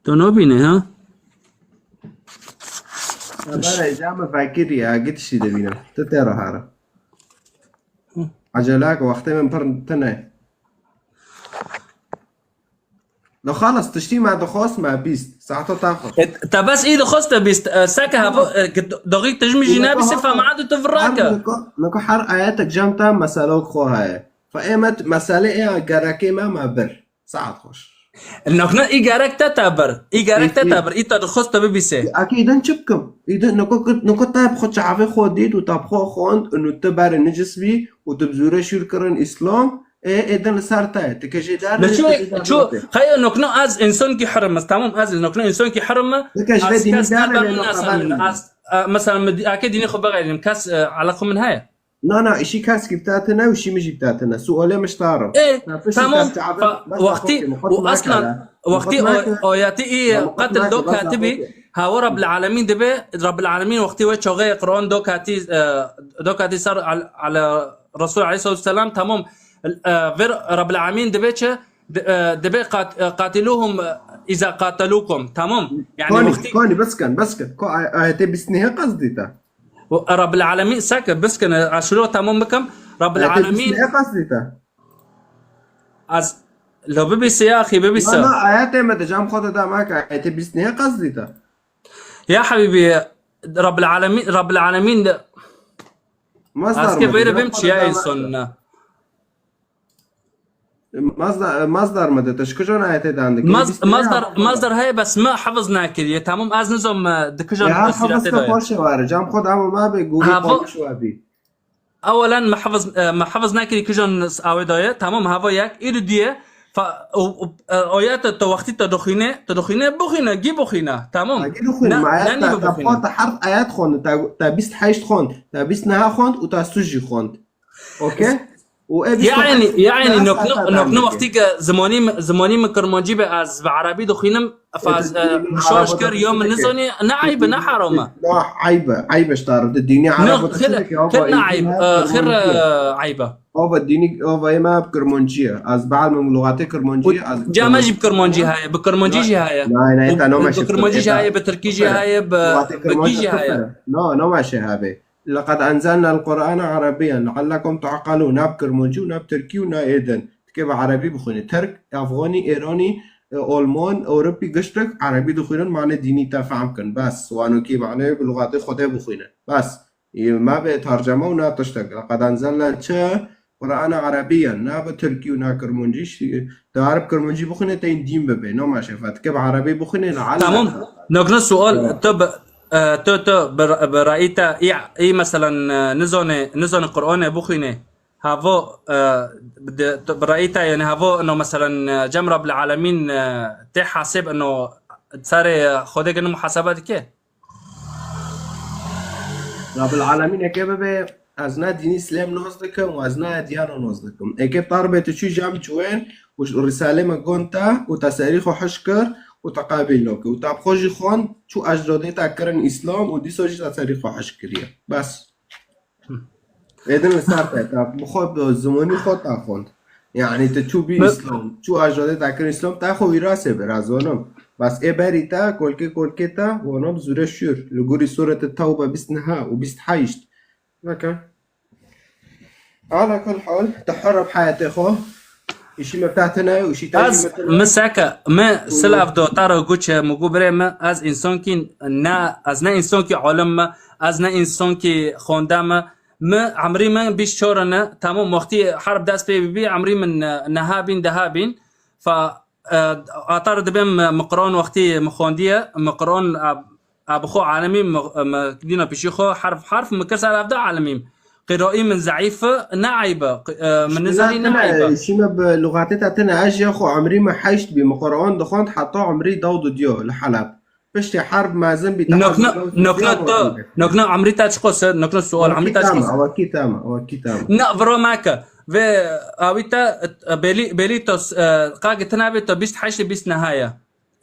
To nobîne, ha? Xebera îca min vekirî ya, gitişî dibînim. Tu tê re here. Hı. Ecelak, wextê min pir tune. Lo xalas, tiştî me dixwast me bîst. Saeta te xweş. E, te bes î dixwast te bîst. E, seke havo, e, ki do-, doxî tijmî jî Niko nebîse, her, fe me adu tu virake. Her niko, niko her ayetek cem te meselok xwe heye. Fe ê me t-, mesele ê gerekê me me bir. Saet xweş. Nokna î gerek te te bir. Î gerek te te bir. Î te dixwast te bibîse. Akî din çi bikim? Î din niko kir-, niko te bi xwe çavê xwe dît û te bi xwe xwend û tu berê nicis bî û tu bi zûre şûr kirin Îslam. Ê, ê din li ser te ye. Tu ke jê dernê, Li çi, tu jê dernê çi, te. Xeyo nokno ez însankî hirim, ez tamam, ez nokno însankî hirim. Tu ke ji vê dînî dernê, lê no xeber nîne. Ez, e, mesela, min di-, ake dînê xwe bixeyrim, kes, e, eleqo min heye? Na, na, îşî keskî bi te tine û şî min jî bi te tine. Sualê min ji te re. Ê, tamam. Wextî û aslan, wextî o-, oyatî î qetil do katibî, hawa Rabbil Alemîn dibe, Rabbil Alemîn wextî wê çaxê Quran do katî, e, do katî ser al-, ala Resul aleyhissalatu vesselam, tamam. E, vir Rabbil Alemîn dibe çi? Di-, e, dibe qat-, e, qatiluhum, e, iza qatalukum. Tamam. Yani Konî, wextî konî, bes kin, bes kin. Ko ay-, ayetê bîst nehê qezdî te. Û Rabbil Alemîn seke, bes kin, e, aşiro tamam bikim. Rabbil Ayetê bîst Alemîn nehê qezdî te. Az lo bibîse ya axî, bibîse. Na, na, ayetê me de cam xwe de da me ke ayetê bîst nehê qezdî te. Ya habîbî, Rabbil Alemîn, Rabbil Alemîn de. Mazdar Ez ke mı veyre dedim, bim çiya Kur'an'da insan ne. Mazdar, mazdar mı dedi? Şkıjon ayete dandı. Maz-, mazdar, mazdar heye bes me hafız nakiriye. Tamam, az nizam, e, di kijan Ya hafız da poşe var. Cam xod ama ma be guri Hava- konuş var bi. Ewelen me hafız, e, me hafız nakiriye kijan s-, awe daye. Tamam, hava yak. İri diye. Fa-, o, o, e, ayete to wextî te doxîne, te doxîne, buxîne, gî buxîne. Tamam. Ha, gî buxîne. Ne, Ma ayet ne ta, nibe ta buxîne. Xod ta harf ayet xond, ta, ta bîst heşt xond, ta bîst neha xond û ta suji xond. Okey? Û ev işte Yani, yani ya nokno, saate nokno derdike. Wextî ke zimanî, zimanî min kirmancî be, ez bi erebî dixwînim, faz, E, e, dînî şaş Arabo kir, ya min dixwîne nizanî, ne eyb e, ne heram e. Na, eyb e, eyb e ji te re. Di dînî No, Arabo xir, dixwîne ki, xir ne eyb, e, xir, kirmancî ye. E, eyb e. Ava dînî, ava ê me bi kirmancî ye. Ez bi elmim lûxatê kirmancî ye, ez bi Ca me jî bi kirmancî kirmancî ye. Heye, bi kirmancî jî heye. Nay, nay, Bi, te noma bi şekil kirmancî jî te. Heye, bi tirkî jî heye, bi, Lûxatê bi gî kirmancî jî heye. Kufir e. No, noma şehebe. لقد أنزلنا القرآن عربيا لعلكم تعقلون. Na bi kirmancî û na bi tirkî û na êdin. Dike bi erebî bixwîne. Tirk, Afxanî, Êranî, e, Alman, Ewropî giştik erebî dixwînin, mane dînî te fehm kin. Bes, wanokî mane bi lûxatê Xwedê bixwîne. Bes. Ê, me be terceme û na tiştek. لقد أنزلنا çi? قرآنا عربيا. Na bi tirkî û na kirmancî. Şi-, te ereb kirmancî bixwîne, te yîn dîn bibe. Noma şefa. Dike bi erebî bixwîne, ne Tamam. Nokna sual, Evet. Tu bi, e, tu, tu bi, bi rayî te, î, î meselen, e, nizane, nizane Qur'anê bixwîne. Havo, e, de, tu bi rayî te, yani havo, no meselen, e, cem Rabbil Alemîn, e, tê hasib, no serê Xwedê gini muhasebe dike? Rabbil Alemîn eke bibe, ez ne dînî Îslam noz dikim û ez ne ediyano noz dikim. Eke tar be tu çû cem ciwen û Rîsalê me gon te û te serî xwe hiş kir û te qebîl nake. Û te bi xwe jî xwend, çû ecdadê te kirin Îslam û dîsa jî te serî xwe hişk kiriye. Bes. Êdin li ser te, te bi xwe bi zimanî xwe te xwend. Yanî te çû bî Îslam, çû ecdadê te kirin Îslam, te xwe wîrasê bir, ez zanim. Bes ê berî te, kolkê kolkê te, wana bi zûre şûr. Li gorî Sûrete Tewbe bîst neh û bîst heşt. Neke. Ala kul hal, te hur bi heyetê xwe. Îşî me te tine û îşî te jî Ez me tine. mi seke, mi silav do, te re guçe, mi gu birê mi, ez însankî ne, ez ne însankî alim mi, ez ne însankî xwende mi, mi emrî min bîst çar ne, temam wextî herb dest pê bibî, emrî min ne-, neha bîn, deha bîn. Fa, e, atar dibêm mi Quran wextî mi xwendiye, mi Quran, e, e, bi xwe alemî mi, mi dîna pişî xwe herf herf mi kir ser evde alemîm. Qîraî min zeîf e, ne eyb e. Qi-, e, min nizanî ne eyb e. Şîme bi lûxatê te tine, ez jê xwe emrî me heşt bî, mi Quran dixwend heta emrî dawd û diyo li Heleb. Piştî herb mezin bî, Nokna, nokna tu, nokna emrî te çiqo ser, nokna sual, emrî te çiqo ser. Ewa kî tama, ewa kî tama. Na, viro meke. Vê awî te, e, belî, belî to, e, qagê tine bê to bîst heşt bîst neha ye.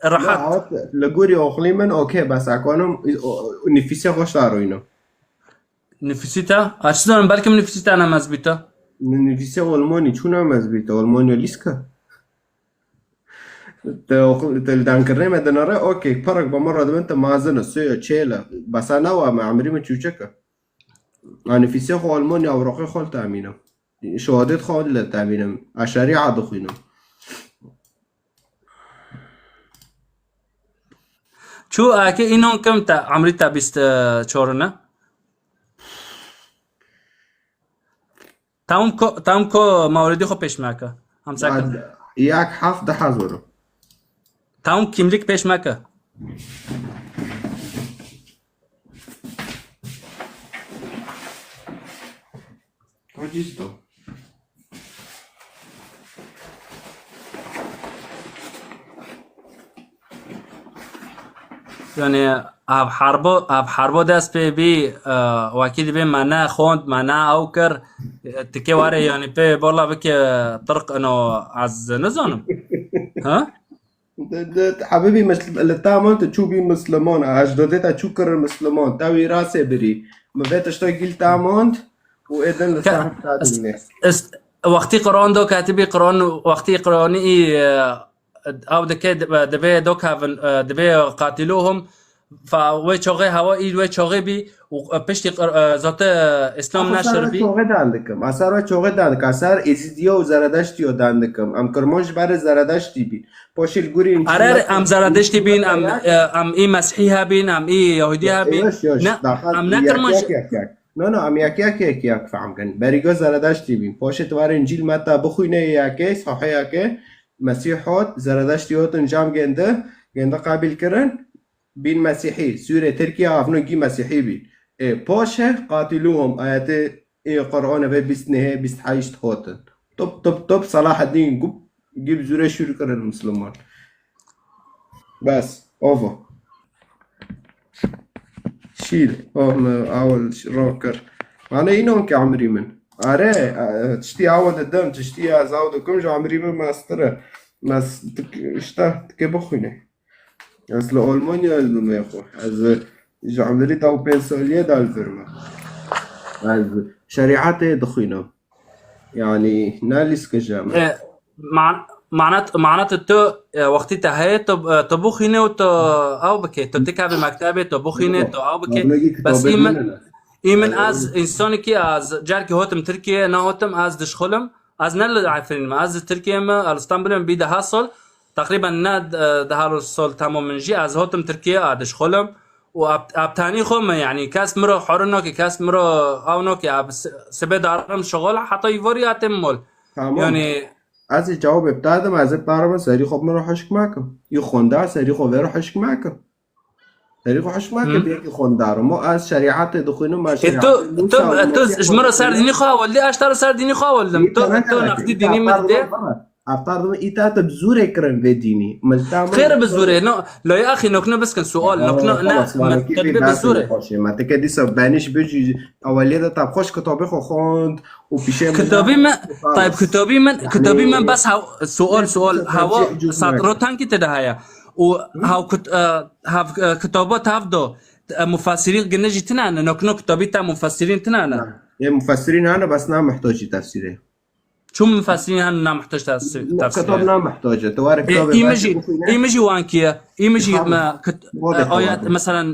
Rehat. Ya, li gorî oxlî min, okey, bes ekonim, o, o, nifîsê xweş daroyno. Nifîsî te? Ez çi zanim, belkim nifîsî te ne mezbî te. Nifîsê Olmanî çû ne mezbî te, Olmanî lîske. Te oxl-, te li dankirinê me dinere, okey, perek be me re dibin te mazin e, sê ye, çêl e. Besa newa me, emrî min çûçek e. A nifîsê xwe Olmanî, ewroqê xwe li te emîne. Şehadêt xwe li te emîne. A şerîa dixwînim. Çû ake înon kim te emrî te bîst çar ne? Tam ko, tam ko mawlidî xwe pêş me ke. Em se Ya, kin. Yek heft deh hezar. Tam kimlik pêş me ke. Aciz da. Yani ev herbo, ev herbo dest pê bî, e, wekî dibê me ne xwend, me ne ew kir, e, tikê were yani pê bala bike tirq ino ez nizanim. Ha? De, de, hebibî misl-, li te mand tu çû bî misliman, ecdadê te çû kirin misliman, te wîrasê birî. Min vê tişta gîl te mand û êdin li Ke-, te heta est-, dinê. est-, wextî Quran do ketibî, Quran, wextî Quranî, e, ew dike, dibe, dibe do kevin, e, dibe qatiluhum, fa wê çaxê hewa î wê çaxê bî û, e, piştî, e, zate, e, Îslam neşir bî. Ser wê çaxê dan dikim. Ez ser wê çaxê dan dikim. Ez ser Êzîdiya û Zeredeştiya dan dikim. Em Kirmanc ji berê Zeredeştî bîn. Paşê li gorî Are, Încîl em Zeredeştî bîn, em, e, em î Mesîhî hebîn, em î Yahudî hebîn. Yoş, yoş. Ne, em ne Kirmanc. Yek, yek, yek. No, no, em yek, yek, yek, yek fehm kin. Berî go Zeredeştî bîn. Paşê tu were Încîl me te bixwîne yekê, sahê yekê. Mesîh hot, Zeredeştî hotin cam gêndi, gêndi qebîl kirin. Bîn Mesîhî, Sûrê Tirkiye avno gî Mesîhî bîn. Ê, paşê qatiluhum, ayetê ê Qur'anê vê bîst nehê, bîst heşt hotin. Top, top, top, Salaheddîn gup, gî bi zûrê şûr kirin Misliman. Bes, ova. Şîr, oh, me awil ş-, ro kir. Mane înon ki emrî min. Are, e, tiştî awa didim, tiştî ez aw dikim, ji emrî min mestir e. Mes, tik-, işte, tikê bixwîne. Ez li Almanya ez bimê xwe. Ez ji emirî da û pênc saliyê de li vir me. Ez şerîetê dixwînim. Yanî ne lîskije me. E, man-, manat, manat tu, e, wextî te heye, tu, e, tu bixwîne û tu ew bike. Tu tikevî mektebê, tu bixwîne, tu ew bike. Bes î min, î min ez însanekî ez carkî hotim Tirkiye, nehotim ez dişxulim. Ez ne li Efrîn me, ez li Tirkiye me, li Stenbolê me bî deha sol. Teqrîben ne, e, deha sol temam min jî, ez hotim Tirkiye, a dişxulim. Û ap-, aptanî xwe me, yanî kes mi ro hori nake, kes mi ro ew nake, ab s-, sibê darim şixul, heta îvarî hatim mol. Tamam. Yanî Ez ê cewabê bi te dim, ez ê tarima serî xwe bi min re hişk mekim. Yê xwendar serî xwe vê re hişk mekim. Serî xwe hişk mekim, Hı. Yekî xwendar. Ma ez şerîetê dixwînim, ez Ê, tu, şerîetê tu, Mûsa û tu Mesîh ji min re ser dînî xwe hewildî, ez te re ser dînî xwe hewildim. Tu, tu neqdî dînî min didê. Eftar dibin, îta te bi zûrê kirin vê dînî. Xêr bi zûrê. No, la ya axî, nokna biskin sual. Nokna, ne, xelas, me, te dibê bi zûrê. Me tike dîsa benîş bijî, eweliyê de te bi xweş kitabê xwe xwend û pîşê min Kitabî de min, tayyib, kitabî min, Yanî, kitabî min bes haw-, sual, sual, hawa satrotankî te de heye. û hav kut-, e, hav, e, kitaba te hev do, e, mufessirîn gine jî tine ne, nokno kitabî te mufessirîn tine ne. Ê mufessirîn hene, bes na muhtacî tefsîrê. Çû mufessirîn hene na muhtac tefsîr, tefsîr. Kitab na muhtac e. Tu were kitabê Î min jî, bixwîne. Î min jî wankî ye. Î min jî Tamam. me kit-, Wade e, ayet, tamam. Mesela,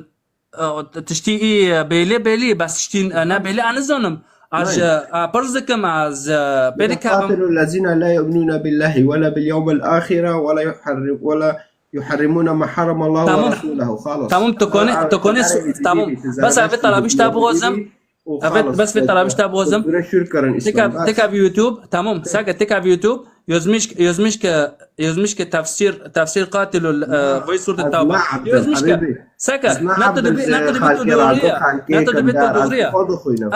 e, tiştî î, e, bêlê bêlî, bes tiştî, e, ne bêlî, ez nizanim. Ez, Nice. e, e, pirz dikim, ez, e, pê dikevim. قاتلوا الذين لا يؤمنون بالله ولا باليوم الآخر ولا يحرم-، ولا يحرمون ما حرم الله Tamam. ورسوله. Xalas. Tamam, tu konê, Aa, tu konê, aa, tamam. Bes evê teravîş te bixwazim. Û Evet, xalas, bes vê teravîş te bixwazim. Gure şûr kirin Tika, Îslam, bes. Tika bi YouTube, tamam. Seke tika bi YouTube, yozmiş, yozmiş ke, yozmiş ke tefsir, tefsir qatilul, e, vay surte tavba. Yozmiş ke. Seke, na tu dibi, na tu dibi tu doğruya. Na tu dibi tu doğruya.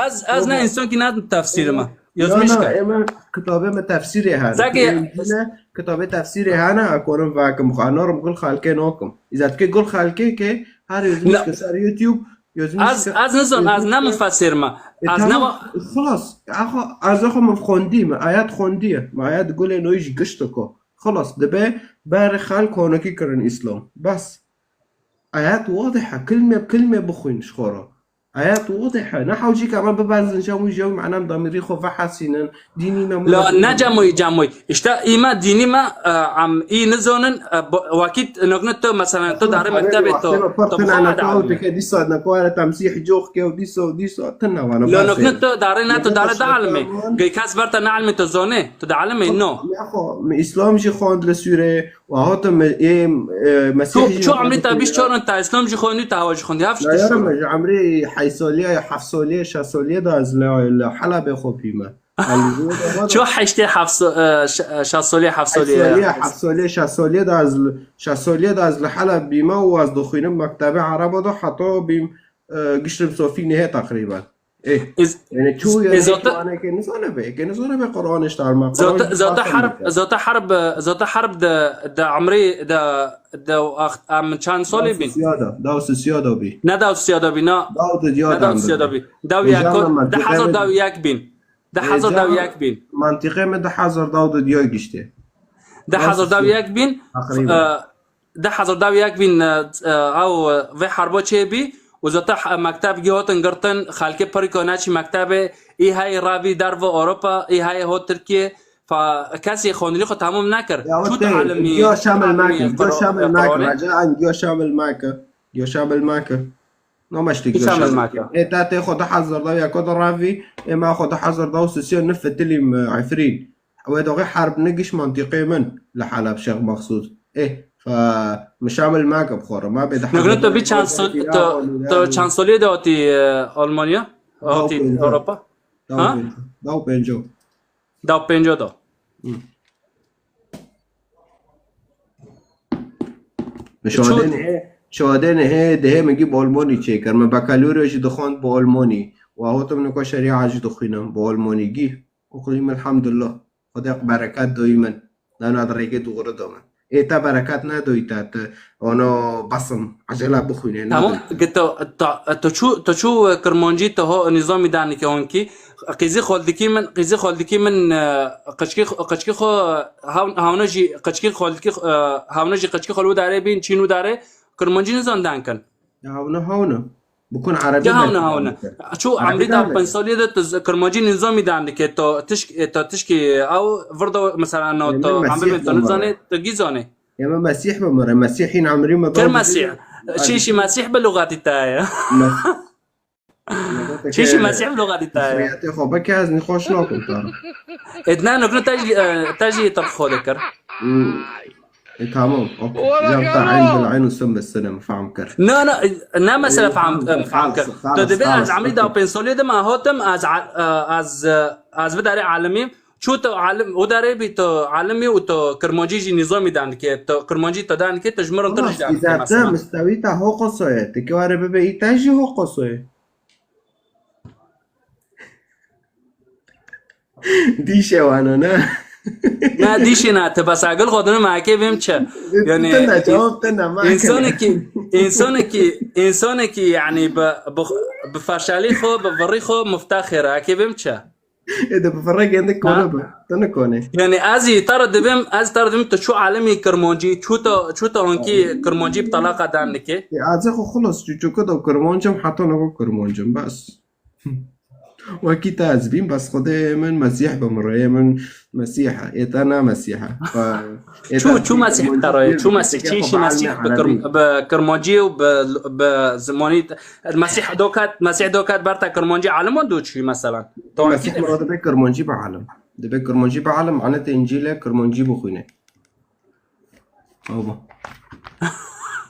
Az, az na insan ki na tefsir ma. Yozmiş ke. Ema kitabê me tefsirê hene. Seke. Kitabê tefsirê hene, a korim vakim xwe. Anorim gul xalkê nokim. İzatke gul xalkê ke her yozmiş ke ser YouTube, Yozmiş Ez, ke-, ez nizan, ez ne mufessir me. E, Ez ne tamam, wa- xlas. Axo, ez axo min xwendî me, ayet xwendiye. Me ayet gulê noy jî gişt ko. Xlas, dibe ber xelk honekî kirin Îslam. Bes. Ayet wadih e, kilme, kilme bixwîn ji xwe re. Ayet wadih e. Ne hewcî ke me biberzin, jew, jew, menem damirî xwe vehesînin. Dînî me La, ne cemoyî, cemoyî. İşte î me dînî me, e, em î nizonin, e, bo-, wakît nokne tu, mesela, tu darê mektebê tu, tu bi xwe me de alimê. Dîsa ne kuare temsîh cox ke û dîsa û dîsa, tu ne wana. La, nokne tu darê ne, tu darê de alimê. Gey kes ber te ne alimê, tu zonê. Tu de alimê, no. Ne xo, me Îslam jî xwend li Sûrê, û hatim me, ê, e, Mesîh jî. Ço emrî te bîst çar in, te Îslam jî xwendî, te hewa jî xwendî. Heft tişt. Ya, me ji emrî heyt soliye, ya heft soliye, şeş soliye de ez li, li Helebê xwe pî me. Ço heştê heft so-, e, ş-, e, şeş soliye, heft soliye. Heft soliye, heft soliye, şeş soliye de ez li, şeş soliye de ez li Heleb bîme û ez dixwînim mektebê Ereba de heta bîm, e, giştim sofî nehê teqrîben. Eh, yani çoğu yerde şu an eke nizane be, eke nizane be Kur'an işte arma. Zata, zata harb, zata harb, zata harb de, de emrî de, de axt-, em çend solî bin? Siyada, da siyada bi. Ne da siyada bi, na. Da diya da siyada bi. Da yak, de hazır da yak bin. De hazır da yak bin. Mantıqe mi de hazır da diya gişti. De hazır da yak bin. Takriben. E, de hazır da yak bin, e, e, ew, e, vê herbo çê bî. Û zata he-, mekteb gî hotin girtin, xelkê pirî ko neçî mektebê, î heyê ravî derve Ewropa, î heyê hot Tirkiye. Fa kesî xwendinî xwe tamam nekir. Çû tu alimî, giya şamil meke, giya şamil meke, raca an giya şamil meke. Giya şamil meke. Namaştî giya şamil meke. E, ta tê xwe de hazır da ya ko de ravî, e, ma xwe de hazır da û sisiyo ne fitilî, e, Efrîn. Wê doxê herb ne giş mantîqê min li Heleb Şêx Mexsûd. Eh, fa min şamil meke bi xwe re. Ma bê de Nokne tu bî çend sol-, tu, tu çend soliyê de hatî, e, Almanya? Hatî Ewropa? Ha? Daw pênco. Daw pênco da. Hı. Şadê nehê, şadê nehê, dehê min gî bi Almanî çêkir. Min bakalorya jî dixwend bi Almanî. Wa hotim nika şerîa jî dixwînim bi Almanî gî. Oxlîm elhamdulillah. Xwedê bereket doyî min. Dana di rêkê dûgri do min. Ê te bereket nedoyî te, te ono basim. Ecele bixwînê. Tamam, nedoyî te. Gi to, ta, to çû, to çû, e, Kirmancî te ho nîzamî danike honkî. Qîzî xoldikî min, qîzî xoldikî min, e, qiçkî, qiçkî xo, hawn-, hawna jî qiçkî xoldikî, e, hawna jî qiçkî xol û darê bîn, çîn û darê, Kirmancî nizan dankin. Ya hawna hawna. Bikun Erebî. Ya hawna hawna. Çû emrî da pênc salî de tu z-, Kirmancî nîzamî dan dike, to tişk-, e, to tişkî ew virdo mesela no to emrî to nizanê, to gî zanê. Ema Mesîh bimire, Mesîh hîn emrî me. Kir Mesîh. Şîşî Mesîh bi lugatî te ye. Şîşî Mesîh bi lugatî te ye. Xiyatê xwe bike ez nîxweş nakim te. Êdna nokno te jî, e, te jî tirk xwe dikir. Hmm. E, tamam, okey. Wala ya ta tamam. Eyn bil eyn û sin bil sin, em fehm kir. Na, na, ne mesele fehm, fehm kir. Xalas, xalas, xalas. Tu dibê ez emrî da pênc solê de me hatim, ez a-, e, ez, e, ez vidarê alimî. Çû tu alim, o darê bî tu alimî û tu Kirmancî jî nîzamî dan dike. Tu Kirmancî tu dan dike, tu ji min re tu jî dan dike, mesela. Mistewî te ho qosoye. Tu ke were bibe î te jî ho qosoye. Dîşe wana ne? Ne dîşe ne, te bes agil xwe dine me eke bêm çi? Yani, tine, cevap tine, me eke. İnsanekî, insanekî, insanekî yani bi, bi, bi ferşalî xwe, bi virî xwe muftaxir e, eke bêm çi? Ê de bi virre gende kone be. Te ne kone. Yani ez ê te re dibim, ez ê te re dibim, tu çû alimî kirmancî, çû te, çû te hinkî kirmancî bi talaqa dan dike. Ê, ez ê xwe xulos, çûçûka da kirmancim, heta nigo kirmancim, bes. Wekî te ez bîm, bes Xwedê min Mesîh bi min re, yê min Mesîh e, ê te ne Mesîh e. Fa-, ê Çû, te çû Mesîh te re, çû Mesîh, çî şî Mesîh bi kirm-, bi kirmancî û bi, bi zimanî. Mesîh dokat, Mesîh dokat ber te kirmancî alim û do çî, meselan. To Mesîh min re dibe kirmancî bi alim. Dibe kirmancî bi alim, ane te Încîle kirmancî bixwîne. Ava.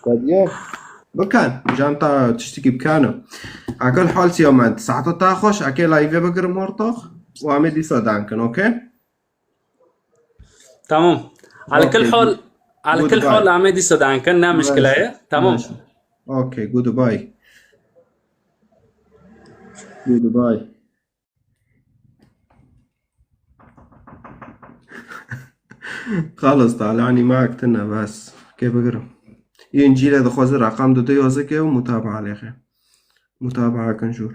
Kadiye. Bikan, can ta tiştekî bikano. Akil hal Siyamet. Saeto ta xweş, ake live bigirim ortax. Û amê dîsa dankin, okey? Tamam. Alkil Okey, hal, good. Alkil Goodbye. hal amê dîsa dankin, ne mişkile ye. Tamam. Okey, goodbye. Goodbye. Xalas, talanî mak tine bes. Ke bigirim. Încîle dixwaze raqam du du yazike û mutabaa lêxe. Mutabaa kin jûr.